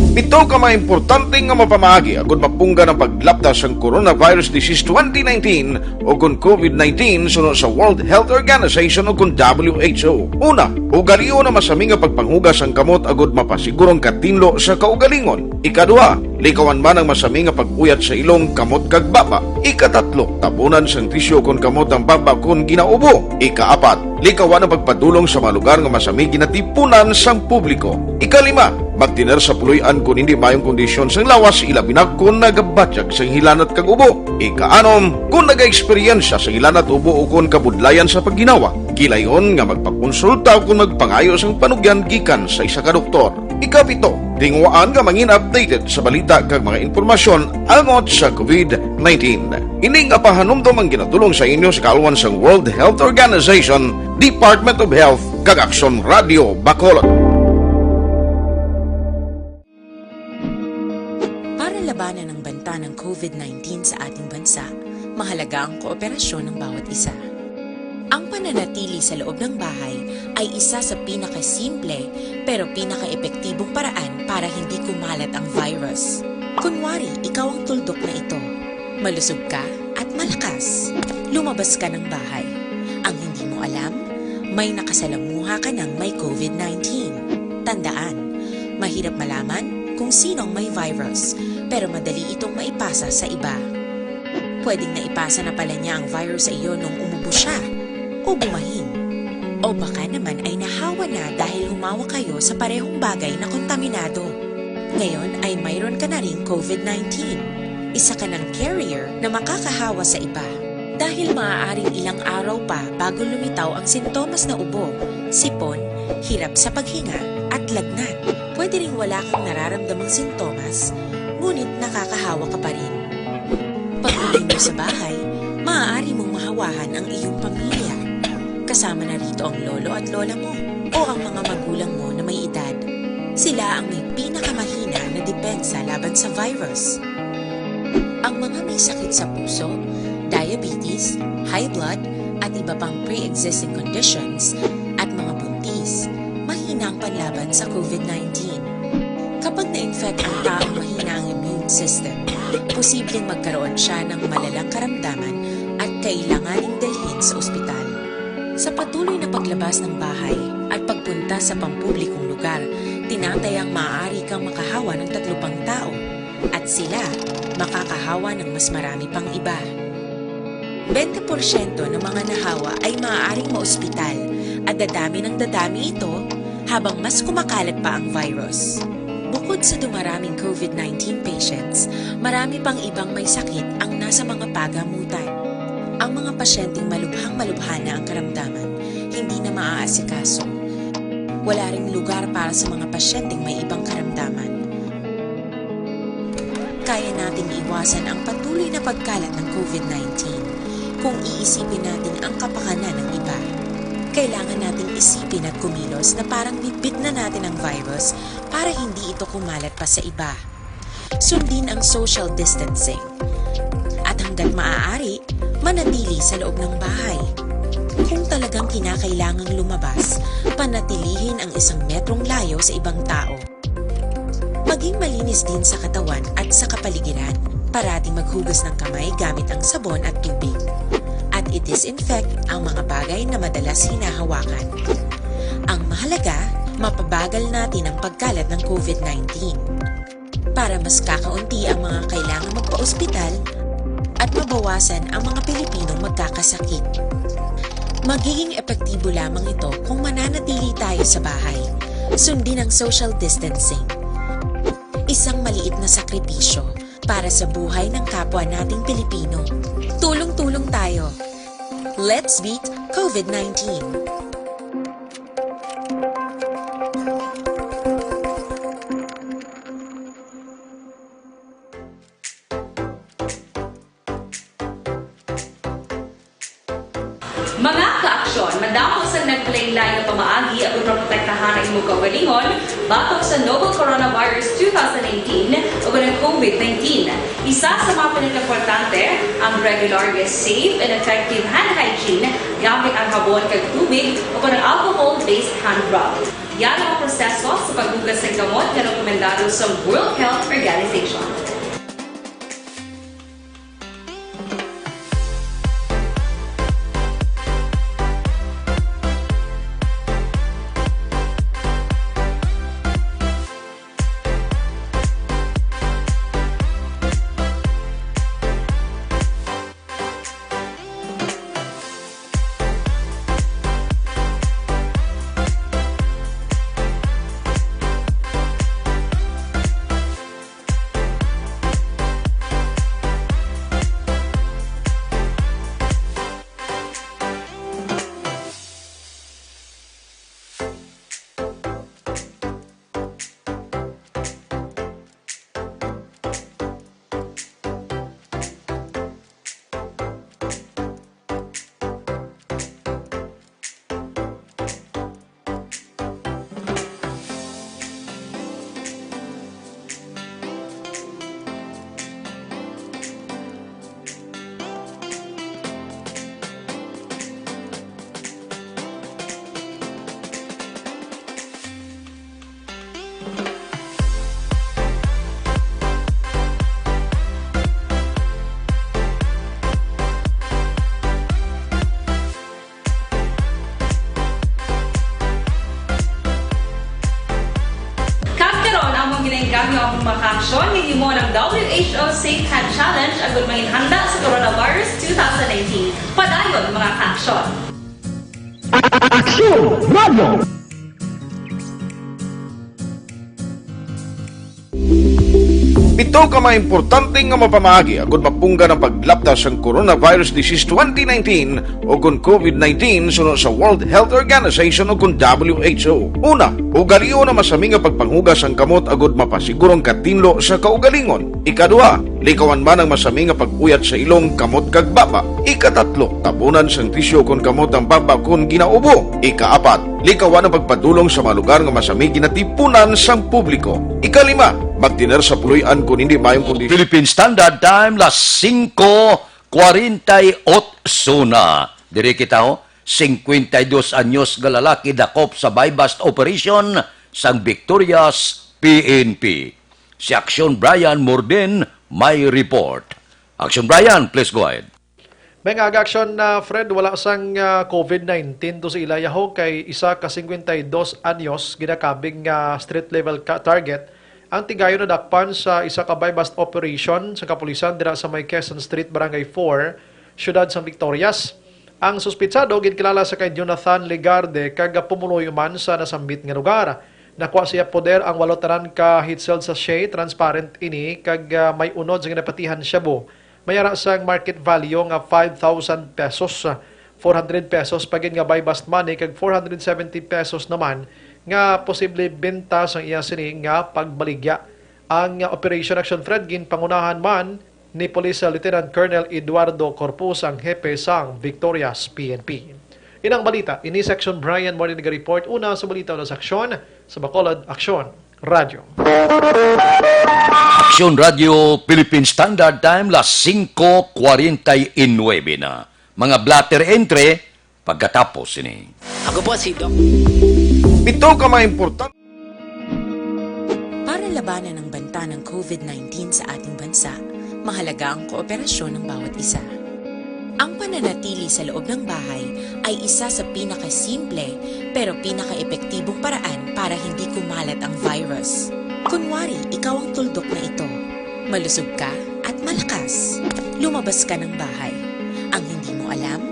Pito ka mga importante nga mapamaagi agud mapunggan ang paglapda sang coronavirus disease twenty nineteen o kon COVID nineteen suno sa World Health Organization o kon W H O. Una, ugalion ang masami nga pagpanghugas sang kamot agud mapasiguro ang katinlo sa kaugalingon. Ikaduha, likawan man ang masami nga pag-uyat sa ilong, kamot kag baba. Ikatatlo, tabunan sang tisyo kon kamot ang baba kon ginaubo. Ikaapat, likawan ang pagpadulong sa mga lugar nga masami ginatipunan sang publiko. Ikalima, magtener sa puloy-an kon hindi maayong kondisyon sang lawas, ilabi na kon nagabatyag sang hilanat kag ubo. Ikaanom, kon nagaeksperyensya sang hilanat, ubo, o kon kabudlayan sa pagginawa, gilayon nga magpakonsulta o kon magpangayo sang panugyan gikan sa isa ka doktor. Ikapito, tinguhaan nga mangin updated sa balita kag mga impormasyon angot sa COVID nineteen. Ini nga pahanumdom ang ginadul-ong sa inyo sa kaalwan sang World Health Organization, Department of Health, kag Aksyon Radio Bacolod. Para labanan ang banta ng COVID nineteen sa ating bansa, mahalaga ang kooperasyon ng bawat isa. Ang pananatili sa loob ng bahay ay isa sa pinakasimple pero pinakaepektibong paraan para hindi kumalat ang virus. Kunwari, ikaw ang tuldok na ito. Malusog ka at malakas. Lumabas ka ng bahay. Ang hindi mo alam, may nakasalamuha ka ng may COVID nineteen. Tandaan, mahirap malaman kung sino ang may virus, pero madali itong maipasa sa iba. Pwedeng naipasa na pala niya ang virus sa iyo nung umubo siya o bumahin. O baka naman ay nahawa na dahil humawak kayo sa parehong bagay na kontaminado. Ngayon ay mayroon ka na ring COVID nineteen. Isa ka ng carrier na makakahawa sa iba. Dahil maaaring ilang araw pa bago lumitaw ang sintomas na ubo, sipon, hirap sa paghinga, at lagnat. Pwede ring wala kang nararamdamang sintomas, ngunit nakakahawa ka pa rin. Pag-uwi mo sa bahay, maaari mong mahawahan ang iyong pamilya. Kasama na rito ang lolo at lola mo o ang mga magulang mo na may edad. Sila ang may pinakamahina na depensa laban sa virus. Ang mga may sakit sa puso, diabetes, high blood, at iba pang pre-existing conditions, at mga buntis, mahina ang panlaban sa COVID nineteen. Kapag na-infect ang taong mahina ang immune system, posibleng magkaroon siya ng malalang karamdaman at kailanganing dalhin sa ospital. Sa patuloy na paglabas ng bahay at pagpunta sa pampublikong lugar, tinatayang maaari kang makahawa ng tatlo pang tao, at sila makakahawa ng mas marami pang iba. Bente porsyento ng mga nahawa ay maaaring maospital at dadami ng dadami ito habang mas kumakalat pa ang virus. Bukod sa dumaraming COVID nineteen patients, marami pang ibang may sakit ang nasa mga pagamutan. Ang mga pasyenteng malubhang-malubha na ang karamdaman, hindi na maaasikaso. Wala ring lugar para sa mga pasyenteng may ibang karamdaman. Kaya nating iwasan ang patuloy na pagkalat ng COVID nineteen kung iisipin natin ang kapakanan ng iba. Kailangan nating isipin at kumilos na parang bitbit na natin ang virus para hindi ito kumalat pa sa iba. Sundin ang social distancing. At hanggat maaari, manatili sa loob ng bahay. Kung talagang kinakailangang lumabas, panatilihin ang isang metrong layo sa ibang tao. Maging malinis din sa katawan at sa kapaligiran. Parating maghugas ng kamay gamit ang sabon at tubig. At i-disinfect ang mga bagay na madalas hinahawakan. Ang mahalaga, mapabagal natin ang pagkalat ng COVID nineteen. Para mas kakaunti ang mga kailangang magpaospital at mabawasan ang mga Pilipinong magkakasakit. Magiging epektibo lamang ito kung mananatili tayo sa bahay. Sundin ang social distancing. Isang maliit na sakripisyo para sa buhay ng kapwa nating Pilipino. Tulong-tulong tayo. Let's beat COVID nineteen. Lain nga pamaagi agud maprotektahan ang imong kaugalingon batok sa novel coronavirus two thousand nineteen ug ang COVID nineteen. Isa sa mga pinakaimportante, ang regular nga safe and effective hand hygiene gamit ang habon kag tubig o ang alcohol-based hand rub. Yara ang proseso sa paghugas sang kamot nga rekomendado sa World Health Organization. Kag karon, among ginainggam ang mga kaaksyon nga himo ng W H O Safe Hand Challenge agud manginhanda sa coronavirus two thousand nineteen. Padayon, mga kaaksyon. Aksyon Radio! Pito ka mga importante nga mapamaagi agud mapunggan ang paglapta sang coronavirus disease twenty nineteen o kon COVID nineteen suno sa World Health Organization o kon W H O. Una, ugalion ang masami nga pagpanghugas sang kamot agud mapasiguro ang katinlo sa kaugalingon. Ikaduha, likawan man ang masami nga pag-uyat sa ilong, kamot kag baba. Ikatatlo, tabunan sang tisyu kon kamot ang baba kon ginaubo. Ikaapat, likawan ang pagpadulong sa mga lugar nga masami ginatipunan sang publiko. Ikalima, magtener sa puloy-an kon hindi maayong kondisyon. Philippine Standard Time, las singko kwarenta y otso na. Diri kita, oh, singkwenta y dos anyos nga lalaki dakop sa buy-bust operation sang Victorias P N P. Si Aksyon Brian Morden may report. Aksyon Brian, please go ahead. May nga aga-aksyon na, Fred, wala sang, ah, COVID nineteen to sa ila yaho kay isa ka singkwenta y dos anyos ginakabig nga street level ka target ang tigayon nadakpan sa isa ka buy-bust operation sa kapulisan dira sa may Quezon Street, Barangay four, Siyudad sang Victorias. Ang suspitsado ginkilala sa kay Jonathan Legarde kag pumuluyo man sa nasambit nga lugar. Nakuha sa iya poder ang walo tanan ka hitsel sachet, transparent ini, kag, ah, may unod sa ginapatihan shabu. May ara sang market value nga five thousand pesos, four hundred pesos pa gid nga buy-bust money, kag four hundred seventy pesos naman nga posible benta sang iya sini nga pagbaligya. Ang Operation Action Fred ginpangunahan man ni Police Lieutenant Colonel Eduardo Corpus, ang hepe sang Victorias P N P. Inang balita, ini si Aksyon Brian Morning nag-report. Una sa balita, una sa aksyon, sa Bacolod, Aksyon Radyo. Aksyon Radyo Philippine Standard Time, las singko kwarenta y nuebe na. Mga blotter entry, pagkatapos sini. Ako po si Doc. Pito ka mga importante. Para labanan ang banta ng COVID nineteen sa ating bansa, mahalaga ang kooperasyon ng bawat isa. Ang pananatili sa loob ng bahay ay isa sa pinakasimple pero pinakaepektibong paraan para hindi kumalat ang virus. Kunwari, ikaw ang tuldok na ito. Malusog ka at malakas. Lumabas ka ng bahay. Ang hindi mo alam,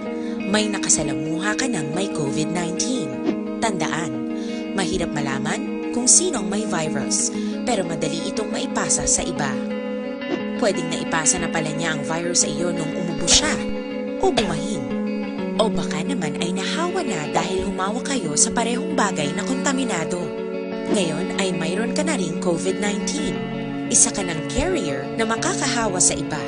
may nakasalamuha ka ng may COVID nineteen. Tandaan, mahirap malaman kung sino ang may virus, pero madali itong maipasa sa iba. Pwedeng naipasa na pala niya ang virus sa iyo nung umubo siya o bumahin. O baka naman ay nahawa na dahil humawak kayo sa parehong bagay na kontaminado. Ngayon ay mayroon ka na ring COVID nineteen. Isa ka ng carrier na makakahawa sa iba.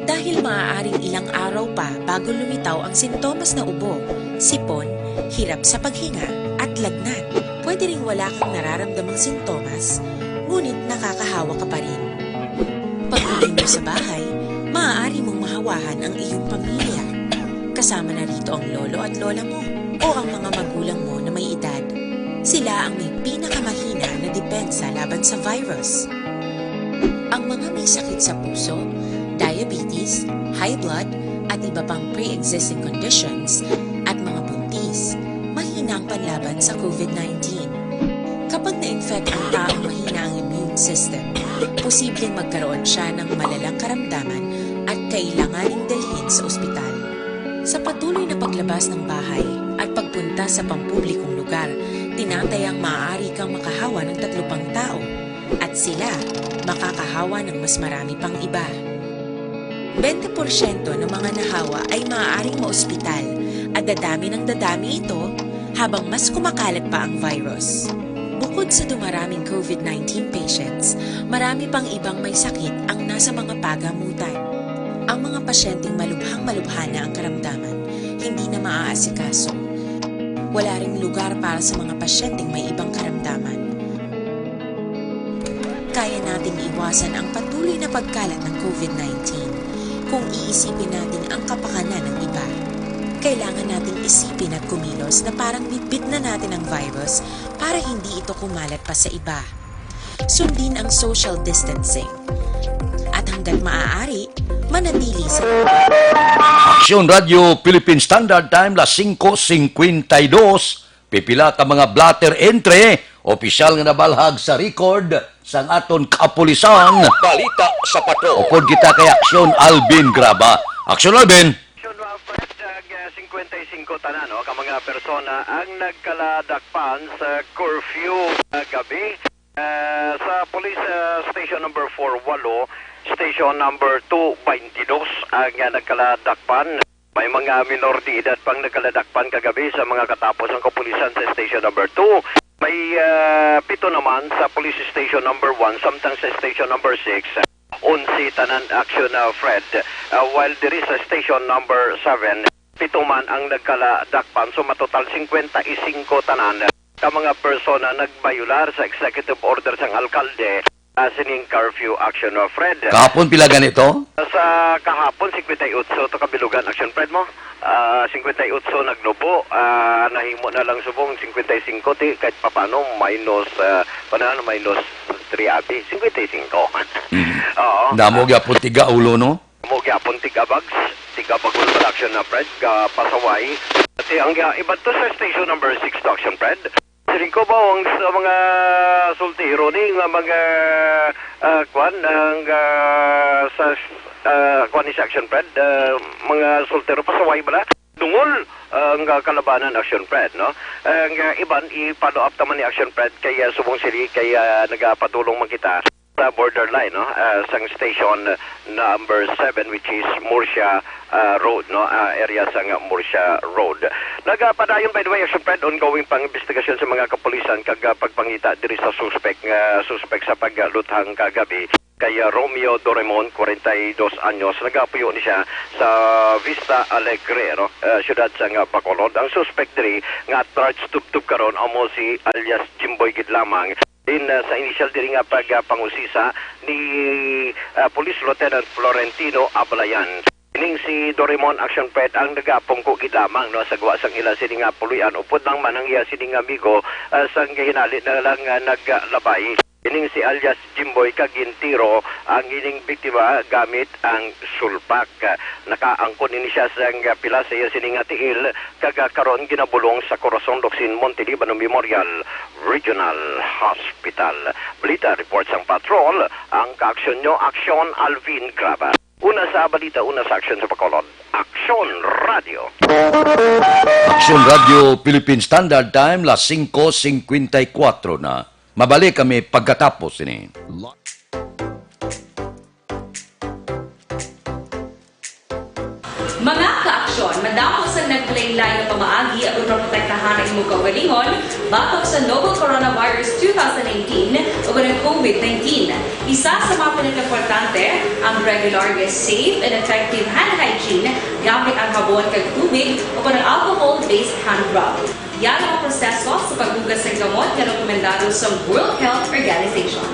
Dahil maaaring ilang araw pa bago lumitaw ang sintomas na ubo, sipon, hirap sa paghinga, at lagnat. Pwede ring wala kang nararamdamang sintomas, ngunit nakakahawa ka pa rin. Pag-uwi mo sa bahay, maaari mong mahawahan ang iyong pamilya. Kasama na rito ang lolo at lola mo o ang mga magulang mo na may edad. Sila ang may pinakamahina na depensa laban sa virus. Ang mga may sakit sa puso, diabetes, high blood, at iba pang pre-existing conditions, at mga buntis, mahina ang panlaban sa COVID nineteen. Kapag na-infect ang taong mahina ang immune system, posibleng magkaroon siya ng malalang karamdaman at kailanganing dalhin sa ospital. Sa patuloy na paglabas ng bahay at pagpunta sa pampublikong lugar, tinatayang maaari kang makahawa ng tatlo pang tao, at sila makakahawa ng mas marami pang iba. Bente porsyento ng mga nahawa ay maaaring maospital, at dadami ng dadami ito habang mas kumakalat pa ang virus. Bukod sa dumaraming COVID nineteen patients, marami pang ibang may sakit ang nasa mga pagamutan. Ang mga pasyenteng malubhang-malubha na ang karamdaman, hindi na maaasikaso. Wala ring lugar para sa mga pasyenteng may ibang karamdaman. Kaya nating iwasan ang patuloy na pagkalat ng COVID nineteen kung iisipin natin ang kapakanan ng iba. Kailangan nating isipin at kumilos na parang bitbit na natin ang virus para hindi ito kumalat pa sa iba. Sundin ang social distancing. At hanggat maaari, manatili sa Aksyon Radio Philippine Standard Time, las singko singkwenta y dos. Pipila ka mga blotter entry, opisyal nga nabalhag sa record sang aton kapulisan. Balita sa Patrol. Upod kita kay Aksyon Alvin Graba. Aksyon Alvin. Aksyon, uh, Fred, uh, singkwenta y singko tanan, no, ka mga persona ang nagkaladakpan sa curfew kagabi. Uh, sa Police, uh, Station Number four, walo, Station Number two, twenty-dos ang, uh, nagkaladakpan. May mga minor de edad pang nagkaladakpan kagabi sa mga katapos sang kapulisan sa Station Number two. May, ah, pito naman sa Police Station Number one, samtang sa Station Number six, onse tanan, Aksyon, ah, Fred. Ah, while diri sa Station Number seven, pito man ang nagkaladakpan, so matotal singkwenta y singko tanan ka mga persona nagbayular sa executive order sang alkalde, ah, sining curfew, Aksyon, ah, Fred. Kahapon pila gani to? Sa kahapon, singkwenta y otso to ka bilugan, Aksyon, Fred, mo. Ah, singkwenta y otso nagnubo, ah, nahimo na lang subong singkwenta y singko, ti kahit papano minus, ah, kuwan na, minus three abi, singkwenta y singko. Mm. Oo. Damo gyapon tiga ulo, no? Mo gyapon tiga bags, tiga bagol production na, Fred, ka pasaway. Ati ang, ah, iban to sa station number six to, Action Fred. Siling ko ba ang sa mga soltero ni nga mga, ah, kwan, ang, ah, sa, ah, kwan ni sa Action Fred, ah, mga soltero pasaway bala? Dungol, ah, ang, ah, kalabanan, Action Fred, no? Ang, ah, iban i-follow up naman ni Action Fred kay, ah, subong sili kay, ah, nagapadulong man kita sa borderline, no, ah, sang station number seven, which is Murcia, ah, Road, no, ah, area sang Murcia Road. Nagapadayon, by the way, Action Fred, ongoing pang investigasyon sa mga kapulisan kag, ah, pagpangita diri sa suspek nga suspek sa pagluthang kagabi kay, ah, Romeo Doremon, kwarenta y dos anyos, nagapuyo ni siya sa Vista Alegre, no, ah, siyudad sang Bacolod. Ang suspek diri nga at large tubtob karon amo si alias Jimboy gid lamang. Din, ah, sa inisyal diri nga pagpangusisa ni, ah, Police Lieutenant Florentino Ablayan, ining si Doraemon Action Fred ang nagapungko gid lamang, no, sa gwa sang ila sini nga puloy-an, upod lang man ang iya sini nga amigo, ah, sang hinali na lang, ah, naglabay. Ining si alias Jimboy kag gintiro ang ining biktima gamit ang sulpak. Nakaangkon ini siya sang pila sa iya sini nga tiil kag, ah, karon ginabulong sa Corazon Locsin Montelibano Memorial Regional Hospital. Balita report sang Patrol, ang kaaksyon nyo, Aksyon Alvin Graba. Una sa balita, una sa aksyon sa Bacolod, Aksyon Radio. Aksyon Radio Philippine Standard Time, las singko singkwenta y kuwatro na. Mabalik kami pagkatapos ini. Mga kaaksyon, madamo sa nag- Lain-lain nga pamaagi agud maprotektahan ang imong kaugalingon batok sa novel coronavirus two thousand nineteen ug ang COVID nineteen. Isa sa mga pinakaimportante ang regular nga safe and effective hand hygiene gamit ang habon kag tubig o kon ang alcohol-based hand rub. Yara ang proseso sa paghugas sang kamot nga rekomendado sa World Health Organization.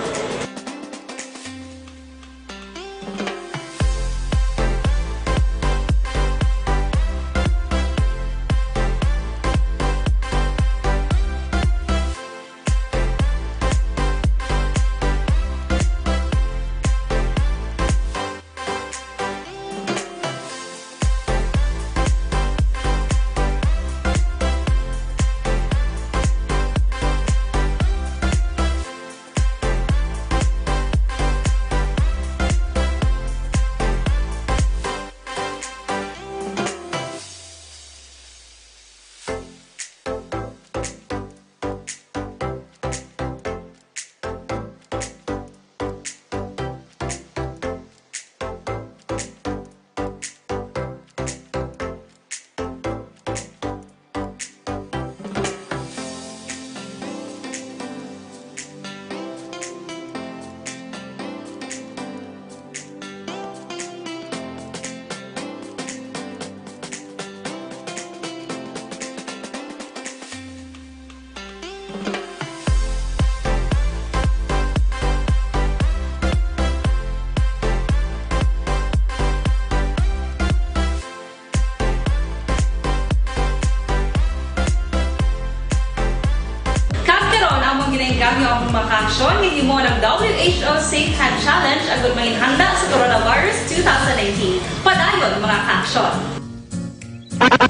Kag karon, among ginaengganyo ang mga kaaksyon nga hinimo ng W H O Safe Hand Challenge agud manginhanda sa coronavirus two thousand nineteen. Padayon, mga kaaksyon.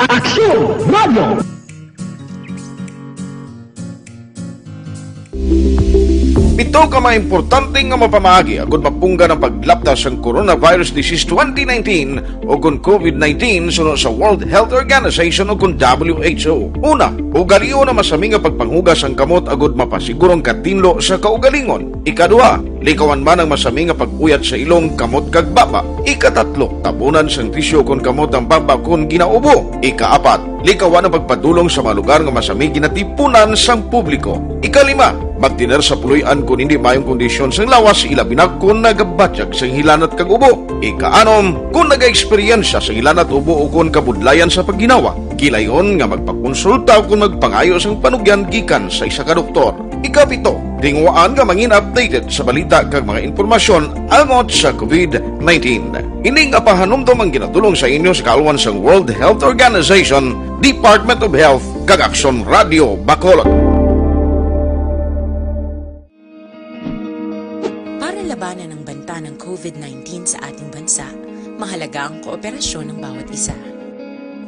Aksyon Radio! Pito ka mga importante nga mapamaagi agud mapunggan ang paglaptas sang coronavirus disease twenty nineteen o kon COVID nineteen suno sa World Health Organization o kon W H O. Una, ugalion ang masami nga pagpanghugas sang kamot agud mapasiguro ang katinlo sa kaugalingon. Ikaduha, likawan man ang masami nga pag-uyat sa ilong, kamot, kag baba. Ikatatlo, tabunan sang tisyu kon kamot ang baba kon ginaubo. Ikaapat, likawan ang pagpadulong sa mga lugar nga masami ginatipunan sang publiko. Ikalima, magtener sa puloy-an kon hindi maayong kondisyon sang lawas, ilabi na kon nagabatyag sang hilanat kag ubo. Ikaanom, kon nagaeksperyensya sang hilanat, ubo, o kon kabudlayan sa pagginawa, gilayon nga magpakonsulta o kon magpangayo sang panugyan gikan sa isa ka doktor. Ikapito, tinguhaan nga mangin-updated sa balita kag mga impormasyon angot sa COVID nineteen. Ini nga pahanumdom ang ginadul-ong sa inyo sa kaalwan sang World Health Organization, Department of Health, kag Aksyon Radio Bacolod. Para labanan ang banta ng COVID nineteen sa ating bansa, mahalaga ang kooperasyon ng bawat isa.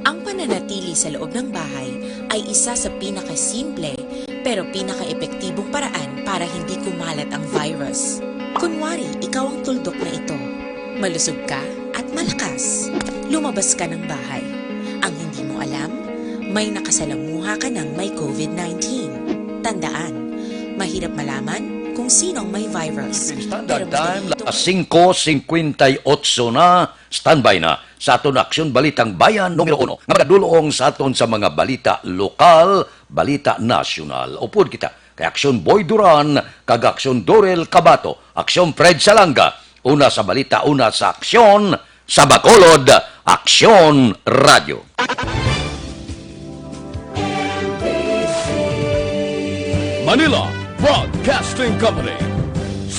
Ang pananatili sa loob ng bahay ay isa sa pinakasimple pero pinakaepektibong paraan para hindi kumalat ang virus. Kunwari, ikaw ang tuldok na ito. Malusog ka at malakas. Lumabas ka ng bahay. Ang hindi mo alam, may nakasalamuha ka ng may COVID nineteen. Tandaan, mahirap malaman kung sino ang may virus. Standard Pero Time, madali ito alas singko singkwenta y otso na. Standby na sa aton Aksyon Balitang Bayan numero uno, nga magadulong sa aton sa mga balita lokal, balita nasyonal. Upod kita kay Aksyon Boy Duran kag Aksyon Dorel Cabato, Aksyon Fred Salanga. Una sa balita, una sa aksyon, sa Bacolod, Aksyon Radio. Manila Broadcasting Company.